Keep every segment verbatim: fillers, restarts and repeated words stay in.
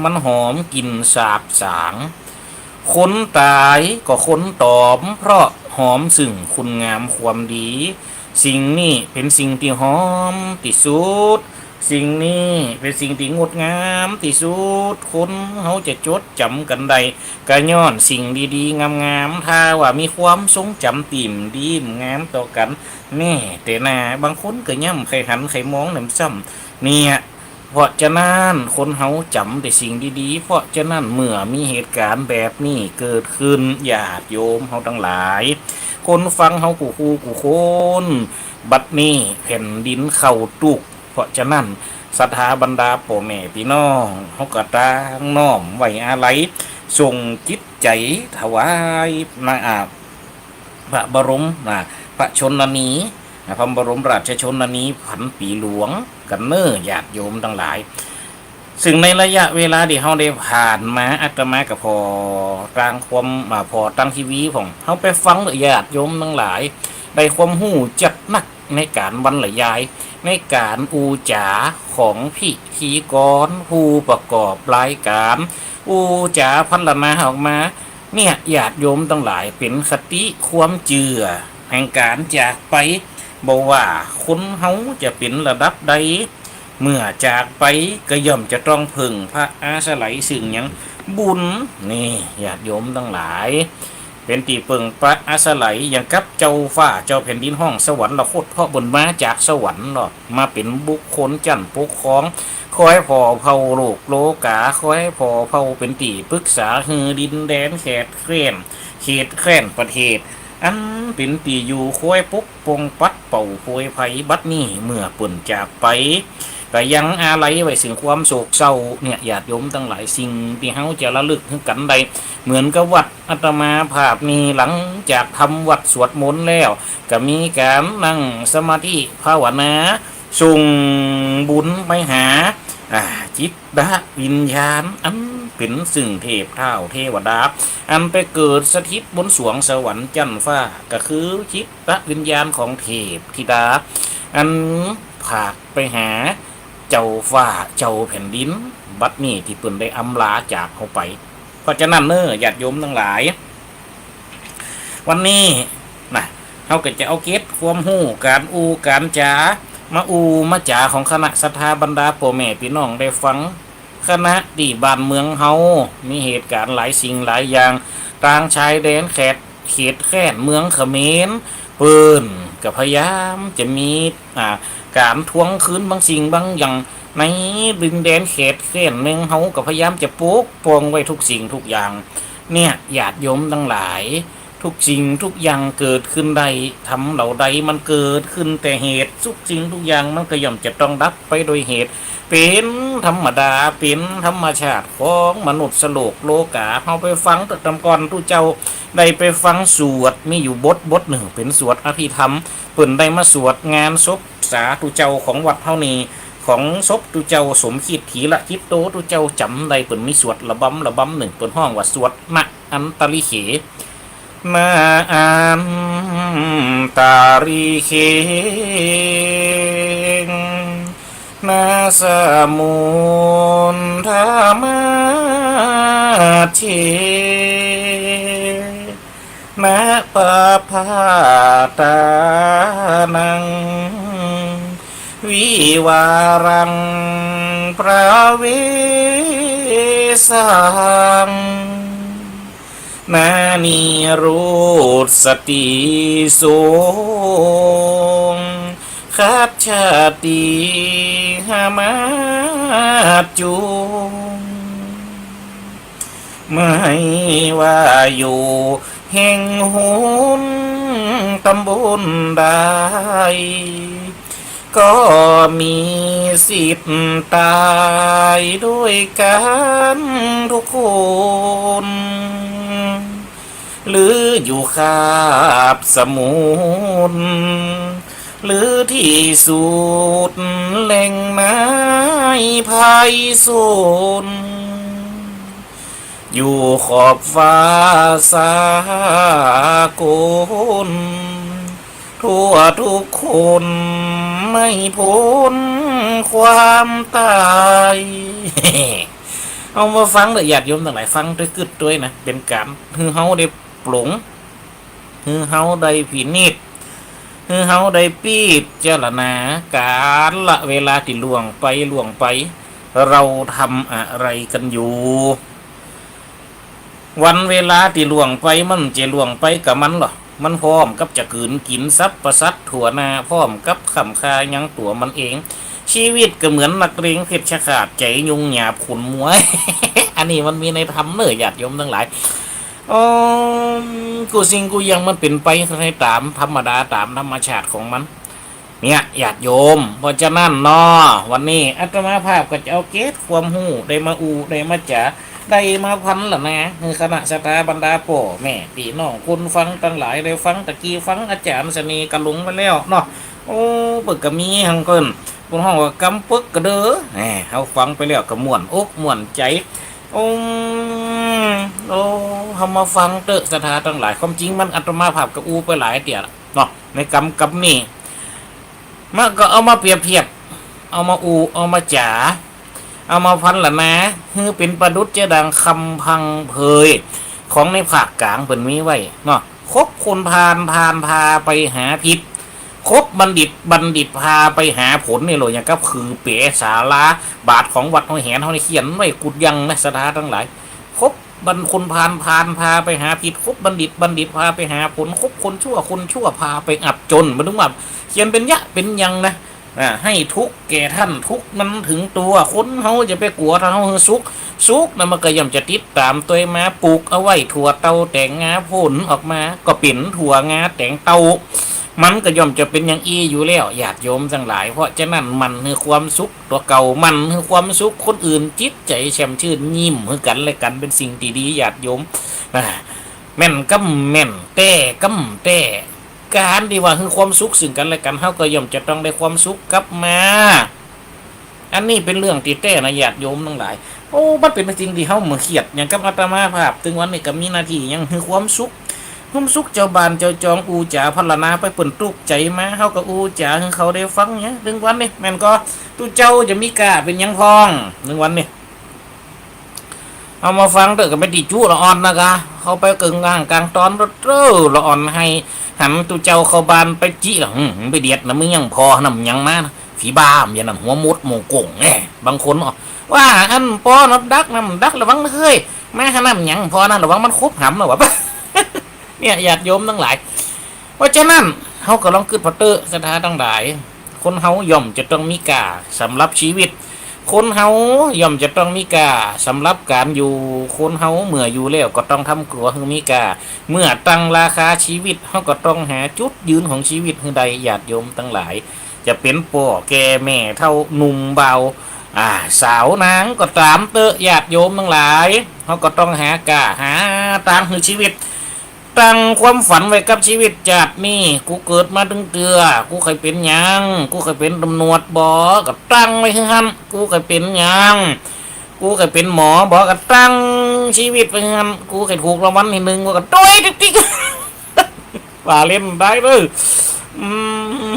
มันหอมกลิ่นสาบสาง คนต๋ายก็คนต๋อม เพราะหอมซึ่งคุณงามความดี สิ่งนี้เป๋นสิ่งตี้หอมตี้สุด สิ่งนี้เป๋นสิ่งตี้งดงามตี้สุด คนเฮาจะจดจ๋ำกั๋นได้ ก็ย้อนสิ่งดีๆ งามๆ ถ้าว่ามีความทรงจ๋ำตี้ดีงามต่อกั๋น แน่แต่นา บางคนก็ย่ำใค่หันใค่มองแหนมซ้ำ เนี่ย เพราะฉะนั้นคนเฮาจ๋ำแต่สิ่งดีๆ เพราะฉะนั้นเมื่อมีเหตุก๋ารณ์แบบนี้เกิดขึ้น ญาติโยมเฮาตังหลาย คนฟังเฮากู้คู่กู้คน บัดนี้แผ่นดินเข้าตุ๊กข์ เพราะฉะนั้นศรัทธาบรรดาป้อแม่ปี้น้อง เฮาก็ต่างน้อมไว้อาลัย ส่งจิตใจ๋ถวายนะ อ่า พระบรมนะ พระชนนี นะ พระบรมราชชนนีพันปี๋หลวงกั๋นเน่อ ญาติโยมตังหลาย ซึ่งในระยะเวลาตี้เฮาได้ผ่านมา อาตมาก็ผ่อตางความ อ่า ผ่อตางทีวีพ่อง เฮาไปฟังเน่อ ญาติโยมตังหลาย ได้ความฮู้จัดนักในก๋านบรรยาย ในก๋านอู้จ๋าของพิธีกร ผู้ประกอบรายก๋าน อู้จ๋าพรรณนาออกมา เนี่ย ญาติโยมตังหลาย เป๋นคติความเจื้อแห่งก๋านจากไป บ่ว่าคนเฮาจะเป๋นระดับใด เมื่อจากไปก็ย่อมจะต้องเพิ่งพระอาศัย ซึ่งหยัง บุญ นี่ ญาติโยมตังหลาย เป๋นตี้เพิ่งพระอาศัย อย่างกับเจ้าฟ้าเจ้าแผ่นดินฮ้องสวรรคต เพราะเปิ้นมาจากสวรรค์เนาะ มาเป๋นบุคคลจั้นปกครอง คอยผ่อเผ่าโลกโลก๋า คอยผ่อเผ่าเป๋นตี้ปรึกษาหื้อดินแดนแขดแคว้น เขตแคว้นประเทศ อันเป๋นตี้อยู่ คอยปกป้องปัดเป่าโผยภัย บัดนี้เมื่อเปิ้นจากไป ก็ยังอาลัยไว้ซึ่งความโศกเศร้า เนี่ย ญาติโยมตังหลาย สิ่งตี้เฮาจะระลึกกั๋นได้ เหมือนกับวัดอาตมาภาพนี่ หลังจากทำวัตรสวดมนต์แล้ว ก็มีก๋านนั่งสมาธิภาวนา ส่งบุญไปหา อ่า จิตวิญญาณ อันเป๋นซึ่งเทพท้าวเทวดา อันไปเกิดสถิตบนสวงสวรรค์จั้นฟ้า ก็คือจิตวิญญาณของเทพธิดา อันฝากไปหาเจ้าฟ้าเจ้าแผ่นดิน บัดนี้ตี้เปิ้นได้อำลาจากเฮาไป เพราะฉะนั้นเน่อ ญาติโยมตังหลาย วันนี้นะ เฮาก็จะเอาเก็บความฮู้ ก๋านอู้ก๋านจ๋า มาอู้มาจ๋าของคณะศรัทธาบรรดาป้อแม่ปี้น้องได้ฟัง ขณะตี้บ้านเมืองเฮามีเหตุก๋ารณ์หลายสิ่งหลายอย่าง ตางชายแดนแขด เขตแคว้นเมืองเขมร เปิ้นก็พยายามจะมี อ่า ก๋านทวงคืนบางสิ่งบางอย่าง ในดินแดนแขดแคว้นเมืองเฮาก็พยายามจะปกป้องไว้ทุกสิ่งทุกอย่าง เนี่ย ญาติโยมตังหลาย ทุกสิ่งทุกอย่างเกิดขึ้นได้ ธรรมเหล่าใดมันเกิดขึ้นแต่เหตุ ทุกสิ่งทุกอย่างมันก็ย่อมจะต้องดับไปโดยเหตุ เป๋นธรรมดา เป๋นธรรมชาติของมนุษย์โลกโลก๋า เฮาไปฟังเต๊อะ ตำก่อนตุ๊เจ้าได้ไปฟังสวด มีอยู่บท บทนึ่ง เป๋นสวดอภิธรรม เปิ้นได้มาสวดงานศพสาธุเจ้าของวัดเฮานี่ ของศพตุ๊เจ้าสมคิด ธีระจิตโต ตุ๊เจ้าจ๋ำได้ เปิ้นมีสวดระบำ ระบำนึ่ง เปิ้นฮ้องว่าสวดนะอันตริเข นะอันตริเข นะสมุนทมัชเช นะปะพาตานัง วิวารังประเวสัง นะนิโรธสติโสง คัจฉติหมัจจุง ไม่ว่าอยู่แห่งหนตำบลใด ก็มีสิทธิ์ต๋ายด้วยกั๋นทุกคน หรืออยู่คาบสมุทร หรือตี้สุดแหล่งในไพศาล อยู่ขอบฟ้าสากล ทั่วทุกคนไม่พ้นความต๋าย เอามาฟังเต๊อะญาติโยมตังหลาย ฟังตวยกึ๊ดตวยนะ เป๋นก๋านหื้อเฮาได้ปลง หื้อเฮาได้พินิจ หื้อเฮาได้ปี้จารณา ก๋าลเวลาตี้ล่วงไป ล่วงไป เฮาทำอะไรกั๋นอยู่ วันเวลาตี้ล่วงไป มันจะล่วงไปกับมันลอ มันพร้อมกับจะกลืนกิ๋นสรรพสัตว์ทั่วหน้า พร้อมกับค้ำค่ายังตั๋วมันเอง ชีวิตก็เหมือนนักเลงเพชฌฆาต ใจ๋ยุ่งหยาบขุนมัว อันนี้มันมีในธรรมเน่อญาติโยมตังหลาย อืม กู้สิ่งกู้อย่างมันเป๋นไปในต๋ามธรรมดา ต๋ามธรรมชาติของมัน เนี่ย ญาติโยม เพราะฉะนั้นเนาะ วันนี้อาตมาภาพก็จะเอาเกร็ดความฮู้ ได้มาอู้ ได้มาจ๋า ได้มาพรรณนา หื้อคณะศรัทธาบรรดาป้อแม่ปี้น้องคนฟังตังหลาย ได้ฟังตะกี้ฟังอาจ๋ารย์เสน่ห์กะหลงไปแล้วเนาะ โอ้ เปิ้นก็มีหั้นเปิ้น เปิ้นฮ้องว่ากำปึกกะเดอ แหม เฮาฟังไปแล้วก็ม่วนอกม่วนใจ๋ โอ้ โอ้ เฮามาฟังเต๊อะศรัทธาตังหลาย ความจริงมันอาตมาภาพก็อู้ไปหลายเตื้อละเนาะ ในกำ กำนี้ มันก็เอามาเปรียบเทียบ เอามาอู้ เอามาจ๋า เอามาพรรณนา หื้อเป๋นประดุจจะดังคำพังเพย ของในภาคกลางเปิ้นมีไว้เนาะ คบคนพาล พาลพาไปหาผิด คบบัณฑิต บัณฑิตพาไปหาผล นี่โล อย่างกับคือเป๋สาราบาทของวัดห้วยแหนเฮานี่เขียนไว้กุดยังนะศรัทธาตังหลาย คบ บัณ คนพาล พาลพาไปหาผิด คบบัณฑิต บัณฑิตพาไปหาผล คบคนชั่ว คนชั่วพาไปอับจน บ่าเถิงว่าเขียนเป๋นยะเป๋นยังนะ อ่า ให้ทุกข์แก่ท่าน ทุกข์นั้นถึงตัว คนเฮาจะไปกั๋ว ถ้าเฮาหื้อสุข สุขนั้นมันก็ย่อมจะติดต๋ามตวยมา ปลูกเอาไว้ถั่วเต้าแต๋งงา ผลออกมาก็เป๋นถั่วงาแต๋งเต้า มันก็ย่อมจะเป๋นอย่างอี้อยู่แล้ว ญาติโยมตังหลาย เพราะฉะนั้นหมั่นหื้อความสุข ตั๋วเก่า หมั่นหื้อความสุขคนอื่น จิตใจ๋แช่มชื่น ยิ้มหื้อกั๋นและกั๋น เป๋นสิ่งตี้ดี ญาติโยม อ่า แม่นกำแม่น แต๊กำแต๊ ก๋านตี้ว่าหื้อความสุขซึ่งกั๋นและกั๋น เฮาก็ย่อมจะต้องได้ความสุขกลับมา อันนี้เป๋นเรื่องตี้แต๊นะ ญาติโยมตังหลาย โอ้ มันเป๋นสิ่งตี้เฮาบ่เคียด อย่างกับอาตมาภาพ ตึงวันนี้ก็มีหน้าตี้หยัง หื้อความสุข ความสุขจาวบ้านจาวจอง อู้จ๋าพรรณนาไป เปิ้นตุ๊กใจ๋มา เฮาก็อู้จ๋าหื้อเขาได้ฟังเนี่ย ตึงวันนี้ แม่นก่อ ตุ๊เจ้าจะมีก้าเป๋นหยังพ่อง ตึงวันนี้ เอามาฟังเต๊อะ ก็เป๋นตี้จุละอ่อนนะกา เข้าไปเกิ่งกลาง กลางต๋อน เต๊อะ ละอ่อนไห้ หันตุ๊เจ้าเข้าบ้านไปจิละ อืม ไปเดียดนะ มึงยังผ่อน้ำหยังมานะ ผีบ้า อย่างนั้น หัวมดโมงโก่งแน่ บางคนเนาะ ว่าอันผ่อน้ำดัก น้ำดักระวังนะเฮ้ย มาหาน้ำหยังผ่อนะ ระวังมันคบหำนะวะ เนี่ย ญาติโยมตังหลาย เพราะฉะนั้น เฮาก็ลองกึ๊ดผ่อเต๊อะ ศรัทธาตังหลาย คนเฮาย่อมจะต้องมีก้าสำหรับชีวิต คนเฮาย่อมจะต้องมีก้าสำหรับก๋านอยู่ คนเฮาเมื่ออยู่แล้วก็ต้องทำตั๋วหื้อมีก้า เมื่อตั้งราคาชีวิต เฮาก็ต้องหาจุดยืนของชีวิตหื้อได้ ญาติโยมตังหลาย จะเป๋นป้อแก่แม่เฒ่าหนุ่มบ่าว อ่า สาวนางก็ต๋ามเต๊อะ ญาติโยมตังหลาย เฮาก็ต้องหาก้า หาตางหื้อชีวิต ตั้งความฝันไว้กับชีวิตจาตินี้ กูเกิดมาตึงเตื้อ กูใค่เป๋นหยัง กูใค่เป๋นต๋ำรวจบ่ ก็ตั้งไว้หื้อหั้น กูใค่เป๋นหยัง กูใค่เป๋นหมอบ่ ก็ตั้งชีวิตไว้หื้อหั้น กูใค่ถูกรางวัลตี้นึ่งบ่ ก็ตวยติ๊กๆ ว่าเล่นได้เด้อ อืม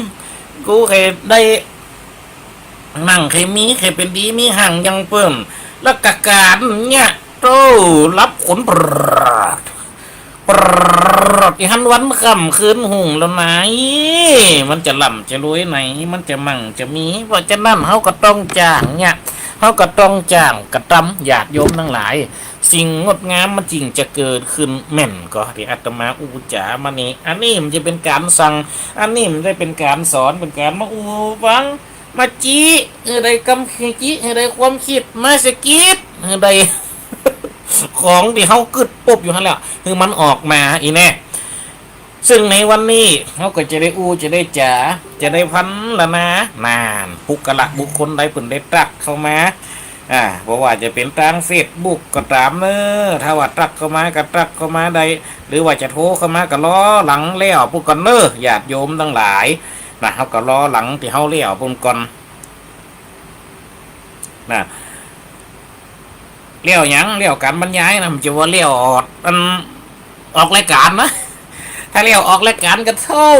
กูใค่ได้ มั่งใค่มี ใค่เป๋นดีมีหังอย่างเปิ้น แล้วก็ก๋านเนี่ย โต้ รับขน ปรด ปรด อีหันวันค่ำคืนฮุ่งแล้วไหน มันจะร่ำจะรวยไหน มันจะมั่งจะมี เพราะฉะนั้นเฮาก็ต้องจ้างเนี่ย เฮาก็ต้องจ้างกระตำ ญาติโยมตังหลาย สิ่งงดงามมันจึงจะเกิดขึ้น แม่นก่อตี้อาตมาอู้จ๋ามานี่ อันนี้มันจะเป๋นก๋านสั่ง อันนี้มันจะเป๋นก๋านสอน เป๋นก๋านมาอู้ฟัง มาจิ หื้อได้กำ จิ หื้อได้ความกึ๊ด มาสะกิด หื้อได้ ของตี้เฮากึ๊ดปบอยู่หั้นแหละ หื้อมันออกมา อีแน่ ซึ่งในวันนี้ เฮาก็จะได้อู้ จะได้จ๋า จะได้พรรณนา นาน ปุคคละบุคคลใดเปิ้นได้ตรัสเข้ามา อ่า บ่ว่าจะเป๋นตางเฟซบุ๊กก็ต๋ามเน้อ ถ้าว่าตรัสเข้ามาก็ตรัสเข้ามาได้ หรือว่าจะโทรเข้ามาก็รอหลังแล้วปุ้นก่อนเน้อ ญาติโยมตังหลาย นะ เฮาก็รอหลังตี้เฮาแล้วปุ้นก่อน นะ แล้วหยัง แล้วก๋านบรรยายนะ มันจะว่าแล้วออก อัน ออกรายก๋านนะ ถ้าแล้วออกรายก๋านก็เต้า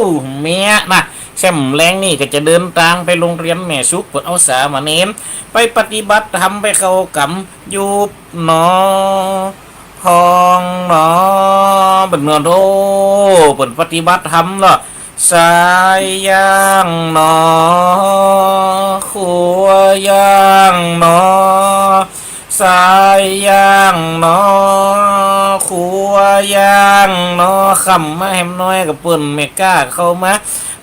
แม่นะ แซมแลงนี่ก็จะเดินตางไปโฮงเฮียนแม่สุข เปิ้นเอาสามเณรไปปฏิบัติธรรมไปเข้ากรรม อยู่หนอ ห้องหนอ เปิ้นเนาะโธ่ เปิ้นปฏิบัติธรรมเนาะ สายย่างหนอ ครัวย่างหนอ สายย่างหนอ ครัวย่างหนอ ค่ำมาแหมน้อยก็เปิ้นแม่ก๊าเข้ามา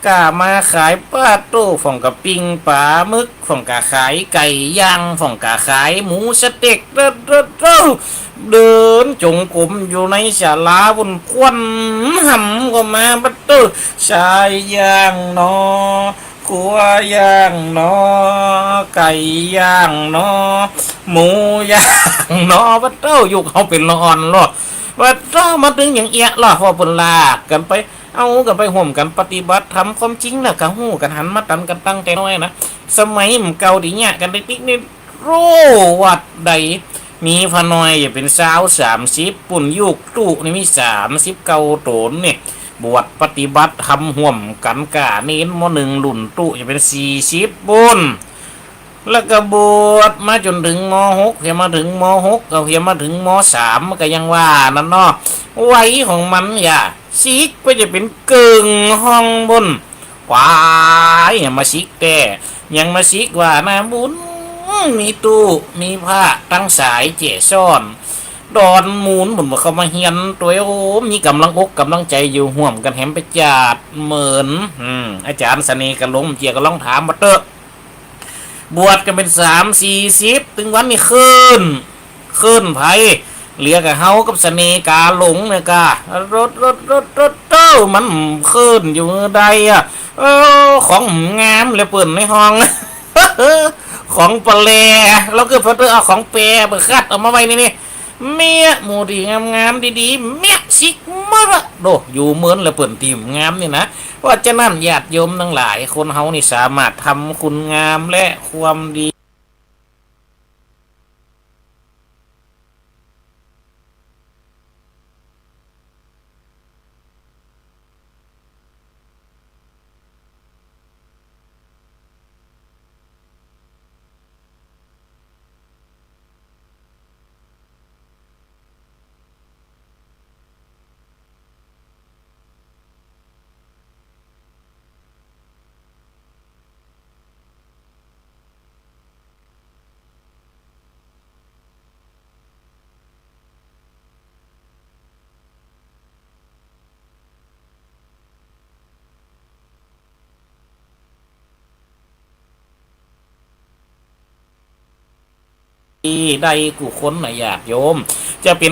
ก๊ามาขาย ปาดโต้ พ่องก็ปิ้งป๋าหมึก พ่องก็ขายไก่ย่าง พ่องก็ขายหมูสะเต็ก เด้อ เด้อ เด้อ เดินจงกรมอยู่ในศาลาปุ้น ควันหำก็มา ปาดโต้ สายย่างหนอ ครัวย่างหนอ ไก่ย่างหนอ หมูย่างหนอ ปาดโต้ ยุคเฮาเป๋นละอ่อนลอ ปาดโต้ มาเถิงอย่างเอี้ยลอ เพราะเปิ้นลากกั๋นไป เอากั๋นไปฮ่วมกั๋นปฏิบัติธรรม ความจริงแล้วก็ฮู้กั๋นหันมาตันกั๋นตั้งแต่น้อยนะ สมัยหมู่เก่าตี้เยียะกั๋นติ๊กๆ นี่ โอ้ วัดใด มีพาน้อยจะเป๋นซาวสามสิบปุ้น ยุคตุ๊นี่มีสามสิบเก้าต๋นนี่ บวชปฏิบัติธรรมฮ่วมกั๋นก้าเณร ม.หนึ่ง รุ่นตุ๊จะเป๋นสี่สิบปุ้น แล้วก็บวชมาจ๋นเถิง ม.หก เหียมาเถิง ม.หก ก็เหียมาเถิง ม.สาม มันก็ยังว่านั้นเนาะ วัยของมันอย่า สิกไปจะเป๋นเกิ่งห้องปุ้น หวาย ยังมาสิกแต๊ ยังมาสิกว่าหน้าบุญ มีตุ๊ มีพระตังสายเจ้าซ้อน ดอนมูลปุ้น บ่เข้ามาเฮียนตวย โอ้ มีก๋ำลังอกก๋ำลังใจ๋อยู่ ฮ่วมกั๋นแหมไปจาดเหมิน อืม อาจ๋ารย์เสน่ห์ก็ลงเจียก็ลองถามมาเต๊อะ บวชกั๋นเป๋นสามสี่สิบ ตึงวันนี้เคิ่น เคิ่นใผ เหลือก้าเฮากับเสน่ห์ก๋าหลงเนี่ยก้า โธ่ โธ่ โธ่ โธ่ โธ่ มันเคิ่นอยู่ใดอะ เออ ของงามเหลือเปิ้นในห้อง ของปะแล แล้วก็เปิ้นเอาของแปรไปคัดเอามาไว้นี่นี่ เมี้ย หมู่ตี้งามๆ ดีๆ เมี้ย สิกหมดอะ โธ่ อยู่เหมินแหละเปิ้นตี้งามนี่นะ เพราะฉะนั้นญาติโยมตังหลาย คนเฮานี่สามารถทำคุณงามและความดี ได้กู้คนนะญาติโยม จะเป๋น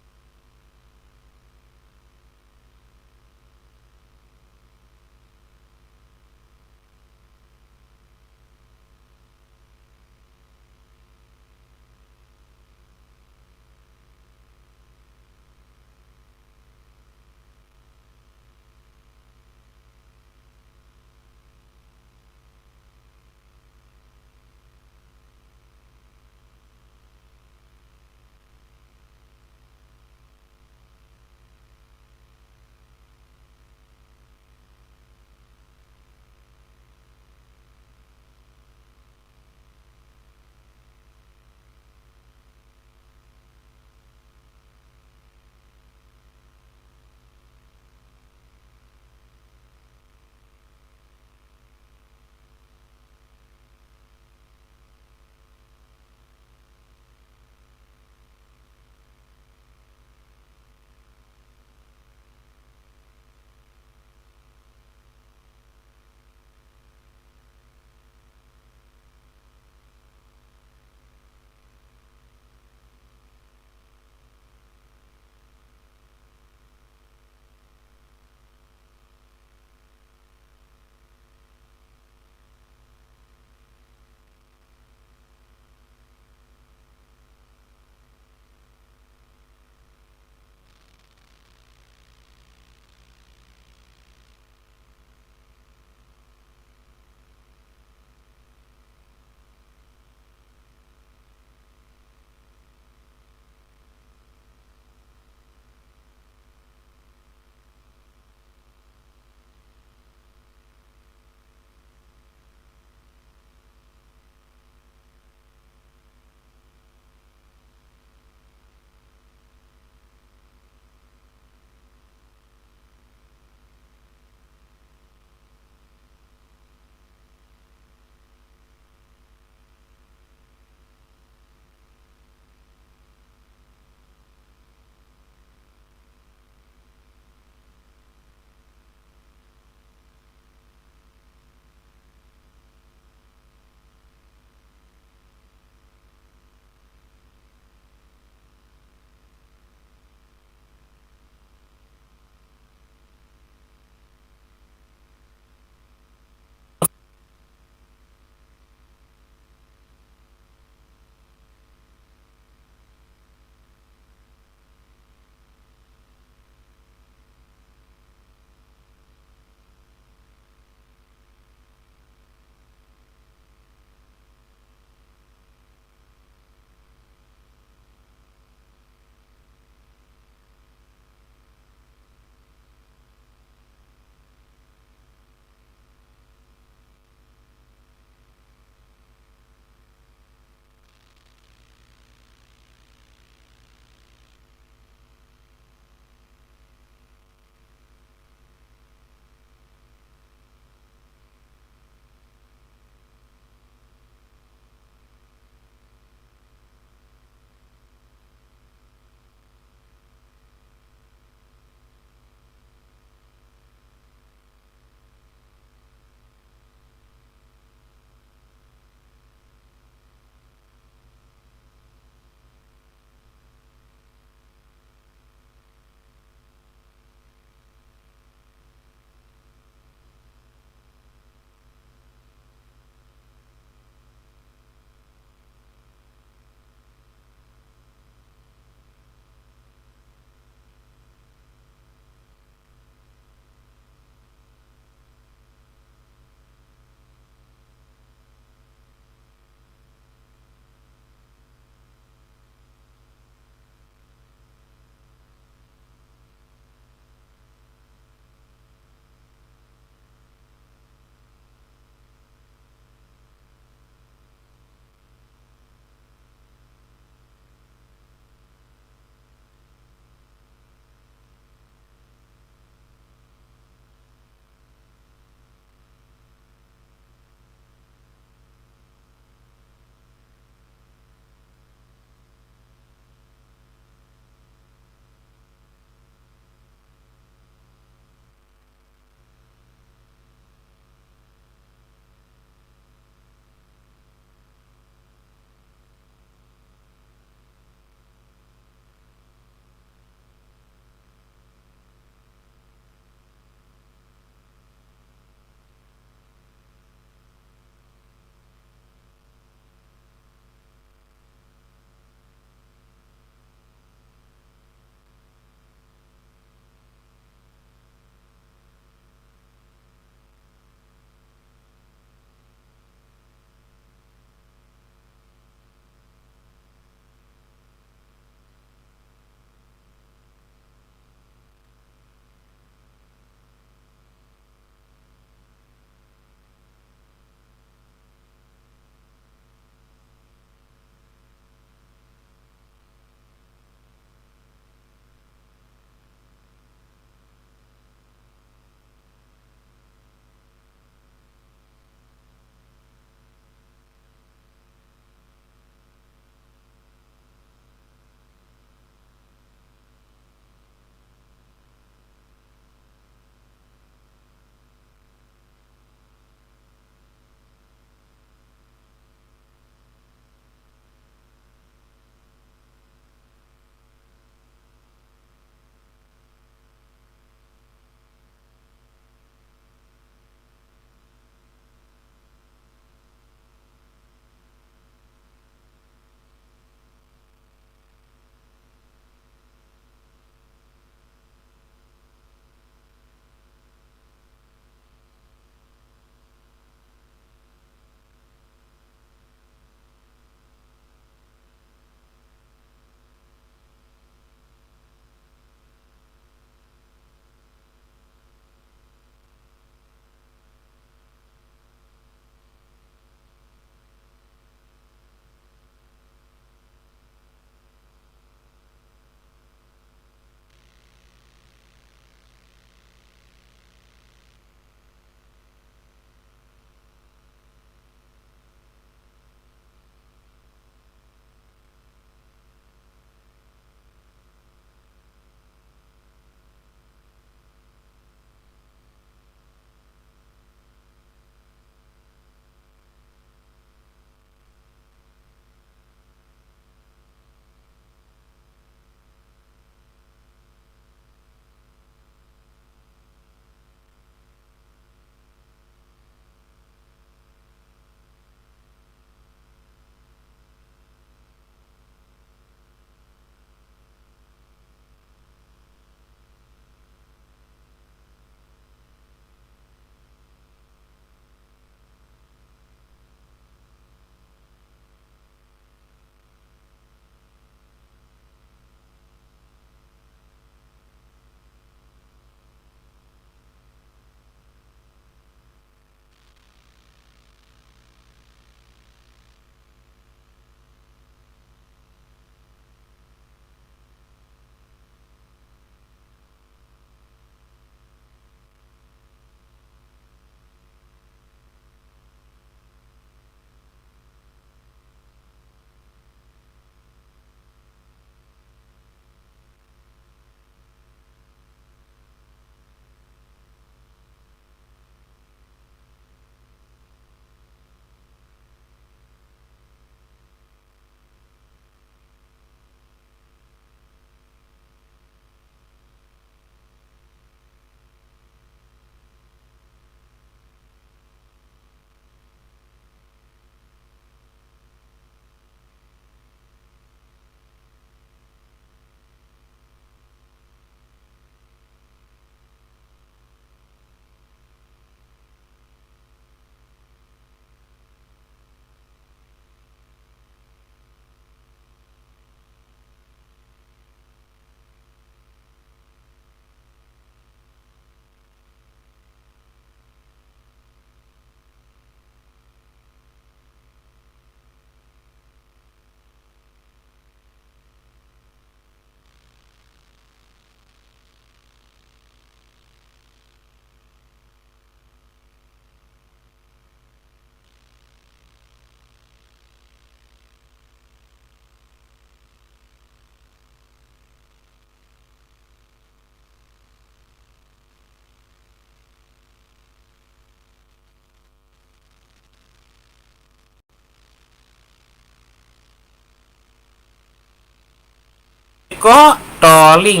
เกาะต่อลิง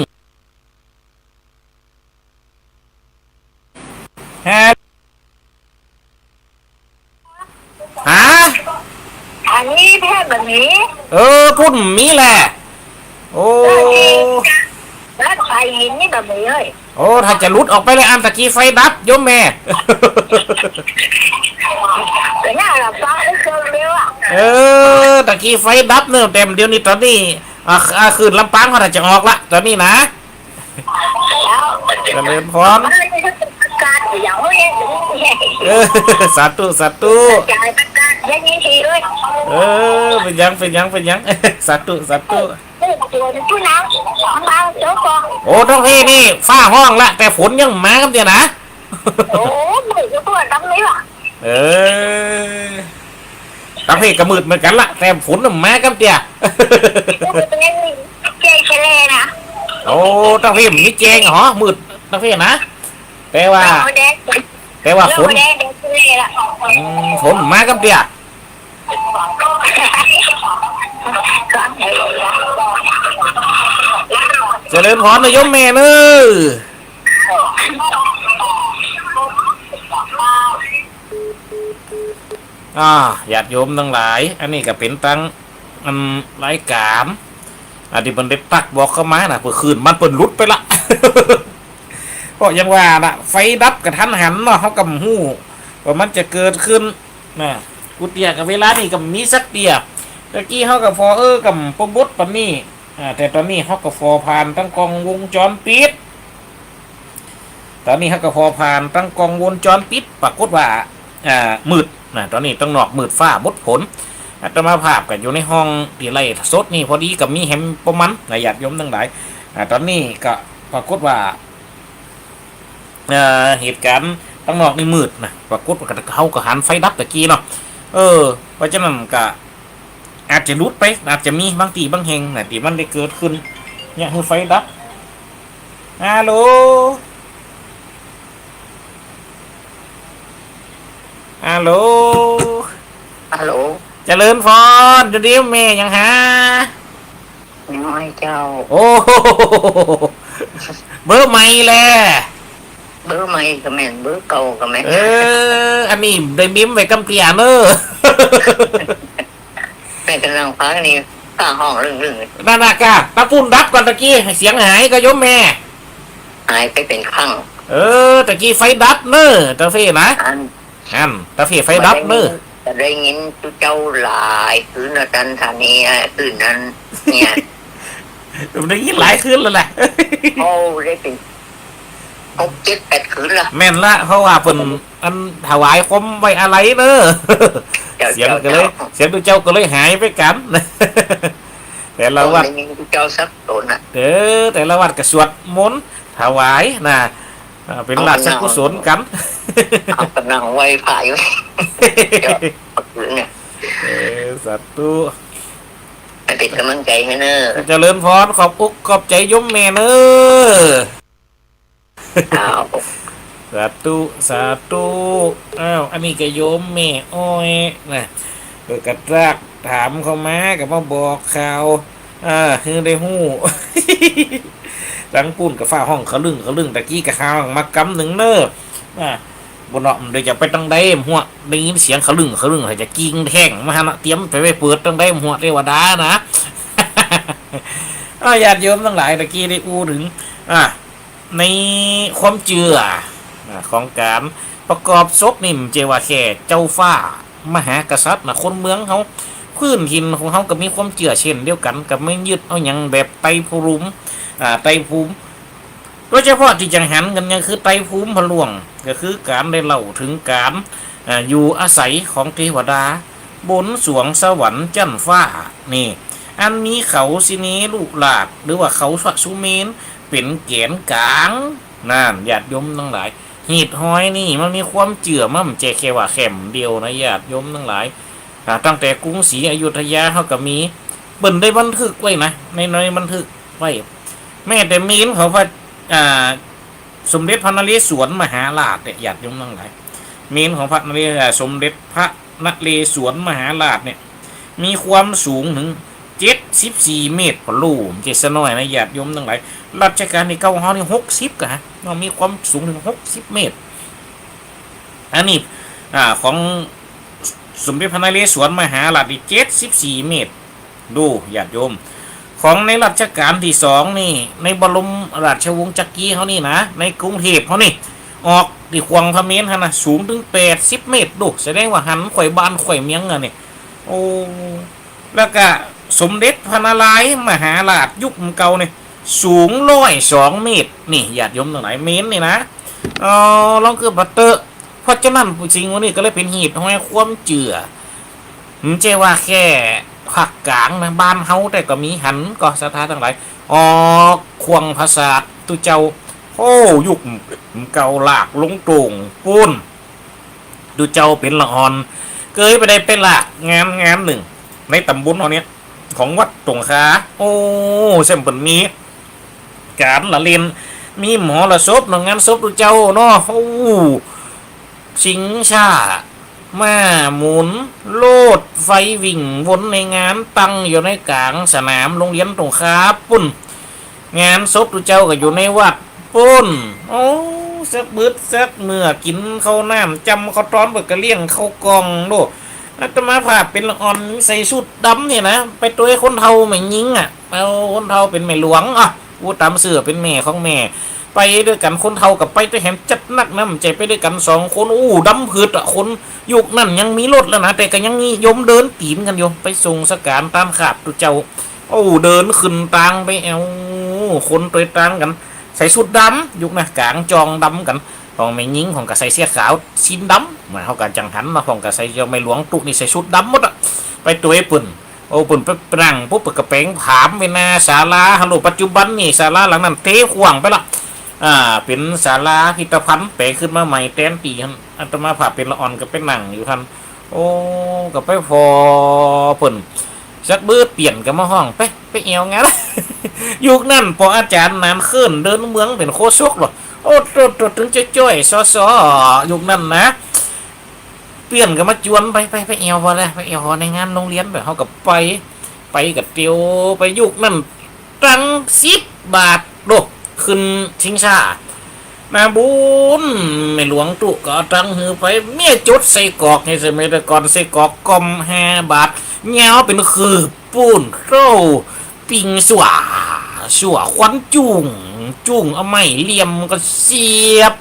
ฮะ ฮะ อันนี้แทบบ่มี เออ ปุ้นมีแหละ โอ้ เออ จริง แล้วไฟหินนี่บ่มีเลย โอ้ ถ้าจะหลุดออกไปเลย อันตะกี้ไฟดับ โยมแม่ ก็น่าละฟังไอ้เครื่องเดียวอะ เออ ตะกี้ไฟดับเนอะ แต่เดี๋ยวนี้ต๋อนนี้ อ่า อ่า คลื่นลำปางเขาน่าจะออกละ ต๋อนนี้นะ แล้ว เจริญพร ประกาศอย่างนี้ เออ สาธุ สาธุ จ่ายประกาศอย่างนี้ทีด้วย เออ เป๋นหยัง เป๋นหยัง เป๋นหยัง สาธุ สาธุ เออ ผู้นำบางเจ้าของ โอ้ ตางเพนี่ ฟ้าฮ้องละ แต่ฝนยังบ่มาก้ำเตื้อนะ โอ้ มืดอยู่ทั่วตางนี้ว่ะ เออ ตางเพก็มืดเหมือนกั๋นละ แต่ฝนน่ะบ่มาก้ำเตื้อ แจ้งแค่แลนะ โอ้ ตางเพบ่มีแจ้งเหรอ มืดตางเพนะ แต่ว่า แดง แต่ว่าฝน แดงแค่แลละ อืม ฝนบ่มาก้ำเตื้อ เจริญพรนะโยมแม่เนอะ อ่า ญาติโยมตังหลาย อันนี้ก็เป๋นตัง อัน รายก๋าน อ่า ตี้เปิ้นได้ตั๊กบอกเข้ามานะ เปื้อคืนมันเปิ้นหลุดไปละ เพราะอย่างว่านะ ไฟดับกะทันหันเนาะ เฮาก็บ่ฮู้ว่ามันจะเกิดขึ้นนะ กูเตี้ยกะเวลานี้ก็บ่มีสักเตี้ย ตะกี้เฮาก็ผ่อ เออ ก็บ่ปะบดปานนี้ อ่า แต่ต๋อนนี้เฮาก็ผ่อผ่านตังกล้องวงจรปิด ต๋อนนี้เฮาก็ผ่อผ่านตังกล้องวงจรปิด ปรากฏว่า อ่า มืดนะ ต๋อนนี้ตังนอกมืดฟ้าหมดผล อาตมาภาพก็อยู่ในห้องตี้ไลฟ์สดนี่ พอดีก็มีแหมปอมันนะ ญาติโยมตังหลาย อ่า ต๋อนนี้ก็ปรากฏว่า เอ่อ เหตุก๋ารณ์ตังนอกนี่มืดนะ ปรากฏว่าเฮาก็หันไฟดับตะกี้เนาะ เออ เพราะฉะนั้นก็ อาจจะหลุดไป อาจจะมีบางตี้บางแห่งนะ ตี้มันได้เกิดขึ้น เนี่ย หื้อไฟดับ ฮัลโหล ฮัลโหล ฮัลโหล เจริญพร อยู่ดีแม่ยังหา น้อยเจ้า โอ้โห เบอร์ใหม่แล เบอร์ใหม่ก็แม่น เบอร์เก่าก็แม่น เออ อันนี้ได้เมมไว้ก้ำเตี้ยเนอะ แม่ก๋ำลังฟังนี่ ฟ้าฮ้องลึ่งๆ นั่นน่ะก้า ตางปุ้นดับก่อนตะกี้ เสียงหายก่าโยมแม่ หายไปเป๋นครั้ง เออ ตะกี้ไฟดับเนอะ ตางเพนะ อัน อัน ตางเพไฟดับเนอะ บ่ได้ยิน บ่ได้ยินตุ๊เจ้าหลายคืนนะ ตันธานี อ่ะ คืนนั้น เนี่ย ได้ยินหลายคืนแล้วแหละ โอ้ ได้เป๋น หก เจ็ด แปด คืนละ แม่นละ เพราะว่าเปิ้น อันถวายความไว้อาลัยเนอะ เจ้า เสียงก็เลย เจ้า เสียงตุ๊เจ้าก็เลยหายไปกั๋น แต่ละวัด ได้ยินตุ๊เจ้าสักต๋นน่ะ เออ แต่ละวัดก็สวดมนต์ถวายนะ อ่า เป๋นราชกุศลกั๋น เอาก๋ำลังไหว้พระอยู่ เจ้า เนี่ย เออ สาธุ ให้เป๋นก๋ำลังใจ๋หื้อเนอะ เจริญพร ขอบอกขอบใจ๋โยมแม่เนอะ อ้าว สาธุ สาธุ อ้าว อันนี้ก็โยมแม่อ้อยนะ เปิ้นก็ตั๊กถามเข้ามา ก็มาบอกข่าว อ่า หื้อได้ฮู้ ตังปุ้นก็ฟ้าฮ้องขะลึ่งขะลึ่ง ตะกี้ก็ฮ้องมากำนึ่งเนอะ อ่า บ่เนาะ เดี๋ยวจะไปตังใดบ่ฮู้ ได้ยินเสียงขะลึ่งขะลึ่ง จะกิ่งแท่งมาหั้นนะ เตรียมไป ไปเปิดตังใดบ่ฮู้ เทวดานะ อ่า ญาติโยมตังหลาย ตะกี้ได้อู้เถิง อ่า ในความเจื้อ อ่า ของก๋านประกอบศพนี่ บ่ใจ้ว่าแค่เจ้าฟ้ามหากษัตริย์นะ คนเมืองเฮา พื้นถิ่นของเฮาก็มีความเจื้อเช่นเดียวกั๋น ก็บ่ยึดเอาหยังแบบไตรภูมิ อ่า ไตรภูมิ โดยเฉพาะตี้จั่งหันกั๋นเนี่ยคือไตรภูมิพระล่วง ก็คือก๋านได้เล่าเถิงก๋าน อ่า อยู่อาศัยของเทวดา บนสวงสวรรค์จั๊นฟ้า นี่ อันมีเขาสิเนรุราช หรือว่าเขาพระสุเมรุ เป๋นแก๋นก๋าง นั่น ญาติโยมตังหลาย ฮีตฮอยนี่มันมีความเจื้อ มันบ่ใจ้แค่ว่าแค่หนเดียวนะ ญาติโยมตังหลาย อ่า ตั้งแต่กรุงศรีอยุธยาเฮาก็มี เปิ้นได้บันทึกไว้นะ ใน ในบันทึกไว้ แม้แต่เมรุของพระ อ่า สมเด็จพระนเรศวรมหาราชเนี่ย ญาติโยมตังหลาย เมรุของพระนเร อ่า สมเด็จพระนเรศวรมหาราชเนี่ย มีความสูงเถิง เจ็ดสิบสี่เมตร พ่อลูก บ่ใจ้สะน้อยนะ ญาติโยมตังหลาย รัชกาลตี้เก้าของเฮานี่ หกสิบ ก่า เนาะ มีความสูงเถิง หกสิบ เมตร อันนี้ อ่า ของสมเด็จพระนเรศวรมหาราชนี่ เจ็ดสิบสี่ เมตร ดู ญาติโยม ของในรัชกาลตี้สองนี่ ในบรมราชวงศ์จักรีเฮานี่นะ ในกรุงเทพฯเฮานี่ ออกตี้ขว้างพระเมรุหั้นนะ สูงเถิง แปดสิบ เมตร ดู แสดงว่าหันไขว่บ้านไขว่เมืองอะนี่ โอ้ แล้วก็สมเด็จพระนารายณ์มหาราชยุคเก่านี่ สูง ร้อยสอง เมตร นี่ ญาติโยมตังหลาย เมรุนี่นะ เอ่อ ลองกึ๊ดบ่าเต๊อะ เพราะฉะนั้นสิ่งเหล่านี้ก็เลยเป๋นเหตุห้อยความเจื้อ บ่ใจ้ว่าแค่ภาคกลางนะ บ้านเฮาแต๊ก็มีหันก่อ ศรัทธาตังหลาย ออกขว้างพระศาสดาเจ้า โอ้ ยุคเก่าลากลงโต่งปู๊น ตุ๊เจ้าเป๋นละอ่อน เกยไปได้ไปลากงานงานนึ่ง ในต๋ำบลเฮาเนี่ย ของวัดโต่งคา โอ้ แซมเปิ้นมีก๋านละเล่น มีมหรสพเนาะ งานศพตุ๊เจ้าเนาะ โอ้ ชิงช้า ม้าหมุน รถไฟวิ่งวนในงาน ตั้งอยู่ในก๋างสนามโรงเรียนโต่งคาปู๊น งานศพตุ๊เจ้าก็อยู่ในวัดปู๊น โอ้ สักบึดสักเมื่อ กิ๋นข้าวน้ำ จำข้าวต้อน เปิ้นก็เลี้ยงข้าวกล่องโลด อาตมาภาพเป๋นละอ่อน ใส่ชุดดำนี่นะ ไปตวยคนเฒ่าแม่ญิงอะ เอาคนเฒ่าเป๋นแม่หลวงอะ อู้ ต๋ามซื่อเป๋นแม่ของแม่ ไปตวยกั๋น คนเฒ่าก็ไปตวยแหม จัดหนักนะ บ่ใจ้ไปตวยกั๋นสองคน อู้ ดำผึดอะ คนยุคนั้นยังมีรถแล้วนะ แต่ก็ยังนิยมเดินตี๋นกั๋นอยู่ ไปส่งสการตานคาบตุ๊เจ้า โอ้ เดินขึ้นตางไป แอ่ว คนตวยตางกั๋น ใส่ชุดดำ ยุคนั้นก๋างจ่องดำกั๋น ของแม่ญิงของก็ใส่เสื้อขาวซีนดำ เหมือนเฮาก็จั่งหันเนาะ ของก็ใส่ เจ้าแม่หลวงตุ๊นี่ใส่ชุดดำหมดอะ ไปตวยเปิ้น โอ้ เปิ้นไปนั่งปุ๊บ เปิ้นก็แป๋งผามไว้หน้าศาลาหั้นโลด ปัจจุบันนี่ศาลาหลังนั้นเตขว้างไปละ อ่า เป๋นศาลาพิพิธภัณฑ์ แป๋งขึ้นมาใหม่แตนตี้หั้น อาตมาภาพเป๋นละอ่อนก็ไปนั่งอยู่หั้น โอ้ ก็ไปผ่อเปิ้น สักบึดเปี้ยนก็มาฮ้อง ไป ไปแอ่วงาน ยุคนั้นป้ออาจ๋ารย์หนานเคิ้น เดินเมืองเป๋นโฆษกลอ โอ้ โตด โตด เถิงจ้อยๆ ซ้อๆ ยุคนั้นนะ เปี้ยนก็มาจวน ไป ไป ไปแอ่วผ่อแล ไปแอ่วผ่อในงานโรงเรียนไป เฮาก็ไป ไปก็เตียวไป ยุคนั้น ตังค์สิบบาทโลด ขึ้นชิงช้า นาบุญ แม่หลวงตุ๊ก็เอาตังค์หื้อไป เมียจดใส่กอก ในสมัยแต่ก่อนใส่กอกก้อมห้าบาท ยาวเป๋นคืบปู๊น โต้ ปิ้งสั่ว สั่วควันจุ้ง จุ้งเอาไม้เหลี่ยมก็เสียบ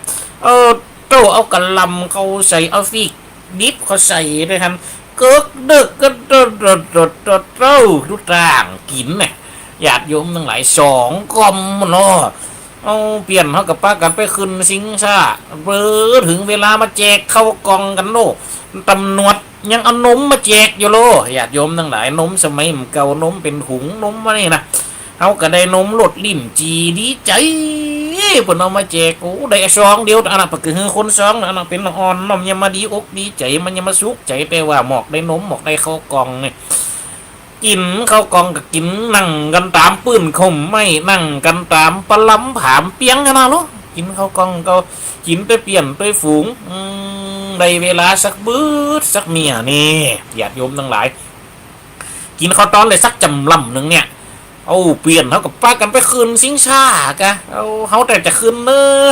เออ โต้ เอากะหล่ำเข้าใส่ เอาพริกดิบเข้าใส่ตวยหั้น เกิกเดิกก็โตด โตด โตด โตด โตด ดูตางกิ๋นน่ะ ญาติโยมตังหลาย สองก้อมเนาะ เอา เปี้ยนเฮาก็ปากั๋นไปขึ้นชิงช้า เปิ้นเถิงเวลามาแจกข้าวกล่องกั๋นโลด ต๋ำรวจยังเอานมมาแจกอยู่โลด ญาติโยมตังหลาย นมสมัยเก่า นมเป๋นถุง นมอันนี้นะ เฮาก็ได้นมรสลิ้นจี่ ดีใจ๋ เปิ้นเอามาแจก โอ้ ได้ซองเดียว อันนั้นเปิ้นก็หื้อคนซอง อันนั้นเป๋นละอ่อนเนาะ มันยังมาดีอกดีใจ๋ มันยังมาสุขใจ๋ แต่ว่าหมอกได้นม หมอกได้ข้าวกล่องนี่ กิ๋นข้าวกล่องก็กิ๋น นั่งกั๋นต๋ามปื้นโคมไม้ นั่งกั๋นต๋ามปะลำผามเปียงหั้นนะโลด กิ๋นข้าวกล่องก็กิ๋นตวยเปี้ยนตวยฝูง อืม ได้เวลาสักบึดสักเมียนี่ ญาติโยมตังหลาย กิ๋นข้าวต้อนได้สักจ๋ำล่ำนึ่งเนี่ย เอา เปี้ยนเฮาก็ปากั๋นไปขึ้นชิงช้ากะ เอา เฮาแต่จะขึ้นเนอะ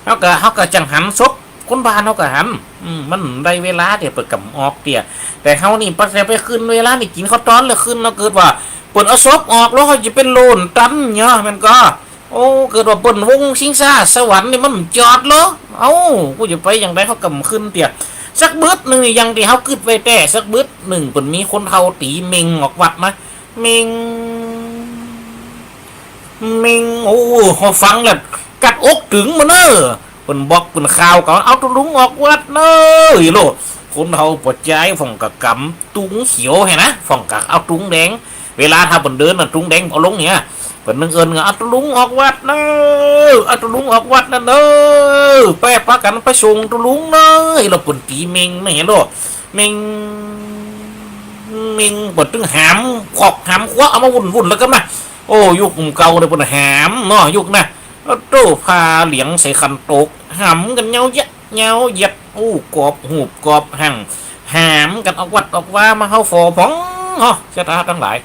เฮาก็ เฮาก็จั่งหันศพ คนบ้านเฮาก็หัน อืม มันได้เวลาเดี๋ยวเปิ้นก็ออกเตื้อ แต่เฮานี่ปัดแต่ไปขึ้นเวลานี่กิ๋นข้าวต้อนแล้วขึ้นเนาะ เกิดว่าเปิ้นเอาศพออกแล้วเฮาจะไปโลนตันเนาะ มันก็ โอ้ เกิดว่าเปิ้นวงชิงช้าสวรรค์นี่มันจอดเหรอ เอ้า กูจะไปอย่างใด เฮาก็บ่ขึ้นเตื้อ สักบึดนึ่งนี่อย่างตี้เฮากึ๊ดไว้แต๊ สักบึดนึ่งเปิ้นมีคนเฒ่าตี๋เม็งออกวัดมา เม็ง เม็ง โอ้ เฮาฟังแล้วกัดอกตึงมาเน้อ เปิ้นบอกเปิ้นข่าวก็เอาตุ๊ลุงออกวัดเน้อ อีโล คนเฒ่าป้อจาย ฝ่องก็ก๋ำตุ๊งเขียวหั้นนะ ฝ่องก็เอาตุ๊งแดง เวลาถ้าเปิ้นเดินน่ะ ตุ๊งแดงเอาลงเนี่ย เปิ้นนึ่งเอิ้นก็เอาตุ๊ลุงออกวัดเน้อ เอาตุ๊ลุงออกวัดนะเน้อ ไปปากั๋นไปส่งตุ๊ลุงเน้อ อีโล เปิ้นตี๋เม็งนะ อีโล เม็ง เม็ง เปิ้นตึงหามขอกหามควักเอามาวุ่นๆ แล้วก็มา โอ้ ยุคเก่าเนี่ยเปิ้นหามเนาะ ยุคนะ โอ้โต้ ผ้าเหลืองใส่ขันโตก หามกั๋นเย้าเยียะเย้าเยียด โอ้ กอบหูบกอบหัง หามกั๋นออกวัดออกวามาเฮาฝ่อผ่องเนาะ ศรัทธาตังหลาย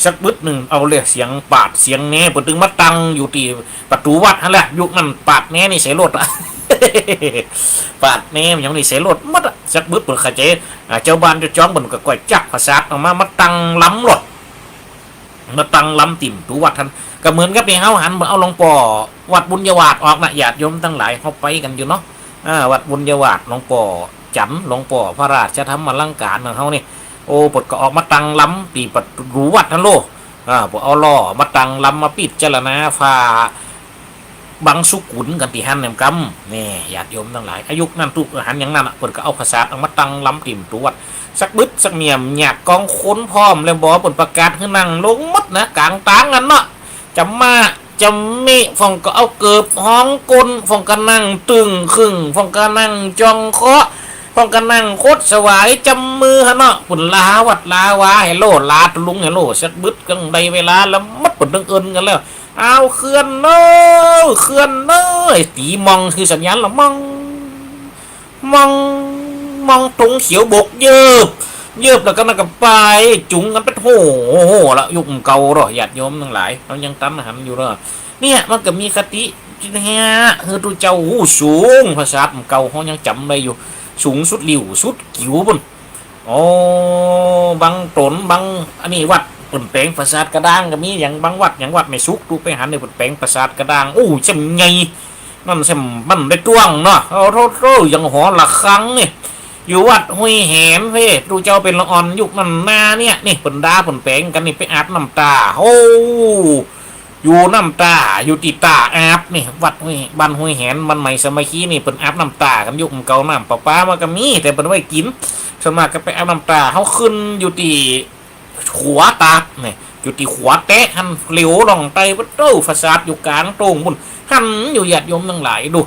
สักบึดนึ่ง เอาเลย เสียงปาดเสียงแน เปิ้นตึงมาตั้งอยู่ตี้ประตู๋วัดหั้นแหละ ยุคนั้นปาดแนนิสัยโลดอะ ปาดแนมันยังนิสัยโลดหมดอะ สักบึดเปิ้นเข้าใจ๋ อ่า เจ้าบ้านเจ้าจองเปิ้นก็ก้อยจักผาสาทออกมา มาตั้งลำโลด มาตั้งลำตี้ประตู๋วัดหั้น ก็เหมือนกับตี้เฮาหัน เปิ้นเอาหลวงป้อวัดบุญญาวาสออกนะ ญาติโยมตังหลาย เฮาไปกั๋นอยู่เนาะ อ่า วัดบุญญาวาส หลวงป้อจันทร์ หลวงป้อพระราชธรรมลังก๋านของเฮานี่ โอ้ เปิ้นก็ออกมาตั้งลำตี้ประตู๋วัดหั้นโลด อ่า เปิ้นเอาล้อมาตั้งลำ มาปิจารณาฝาบังสุกุลกั๋นตี้หั้นแหมกำ นี่ ญาติโยมตังหลาย อายุคนั้นตุ๊กหันอย่างนั้นอะ เปิ้นก็เอาผาสาทออกมาตั้งลำตี้ประตู๋วัด สักบึดสักเมียม หยากกองคนพร้อมแล้วบ่ เปิ้นประกาศหื้อนั่งลงหมดนะ ก๋างตางหั้นเนาะ จะมา จะเมะ พ่องก็เอาเกิบฮ้องก้น พ่องก็นั่งตึงขึ่ง พ่องก็นั่งจ่องเคาะ พ่องก็นั่งคดสวายจำมือหั้นเนาะ เปิ้นลาวัดลาวาหื้อโลด ลาตะลุงหื้อโลด สักบึดก็ได้เวลาแล้ว หมดเปิ้นตึงเอิ้นกั๋นแล้ว เอาเคลื่อนเน้อ เคลื่อนเน้อ ตี๋มองคือสัญญาณละ มอง มอง มองธงเขียวโบก เยิบ เยิบแล้วก็นั่นก็ไป จุงกั๋นไป โห โหละ ยุคเก่าเนาะ ญาติโยมตังหลาย เฮายังตันหันอยู่เนาะ เนี่ย มันก็มีคติแท้ หื้อตุ๊เจ้าฮู้สูง ผาสาทเก่าเฮายังจ๋ำได้อยู่ สูงสุดหลิ้วสุดกิ๋วปุ้น โอ้ บางต๋น บาง อันนี้วัดเปิ้นแป๋งผาสาทกระด้างก็มี อย่างบางวัด อย่างวัดแม่สุข ตุ๊ไปหันนี่ เปิ้นแป๋งผาสาทกระด้าง โอ้ แจ่มใหญ่ นั่นแจ่ม มันได้ตวงเนาะ โอ้โธ่ โธ่ อย่างหอระฆังนี่ อยู่วัดห้วยแหนเพ่ ตุ๊เจ้าเป๋นละอ่อนยุคนั้นนาเนี่ย นี่เปิ้นด่าเปิ้นแป๋งกั๋นนี่ ไปอาบน้ำต๋า โอ้ อยู่น้ำต๋า อยู่ตี้ต๋าอาบนี่ วัดห้วย บ้านห้วยแหน บ้านใหม่สามัคคีนี่ เปิ้นอาบน้ำต๋ากั๋น ยุคเก่าน้ำประปามันก็มี แต่เปิ้นไว้กิ๋น ส่วนมากก็ไปอาบน้ำต๋า เฮาขึ้นอยู่ตี้ขัวต๋าดนี่ อยู่ตี้ขัวแต๊ะหั้น เหลียวล่องไตไปโต้ ผาสาทอยู่ก๋างโต้งปุ้น หันอยู่ ญาติโยมตังหลาย ดู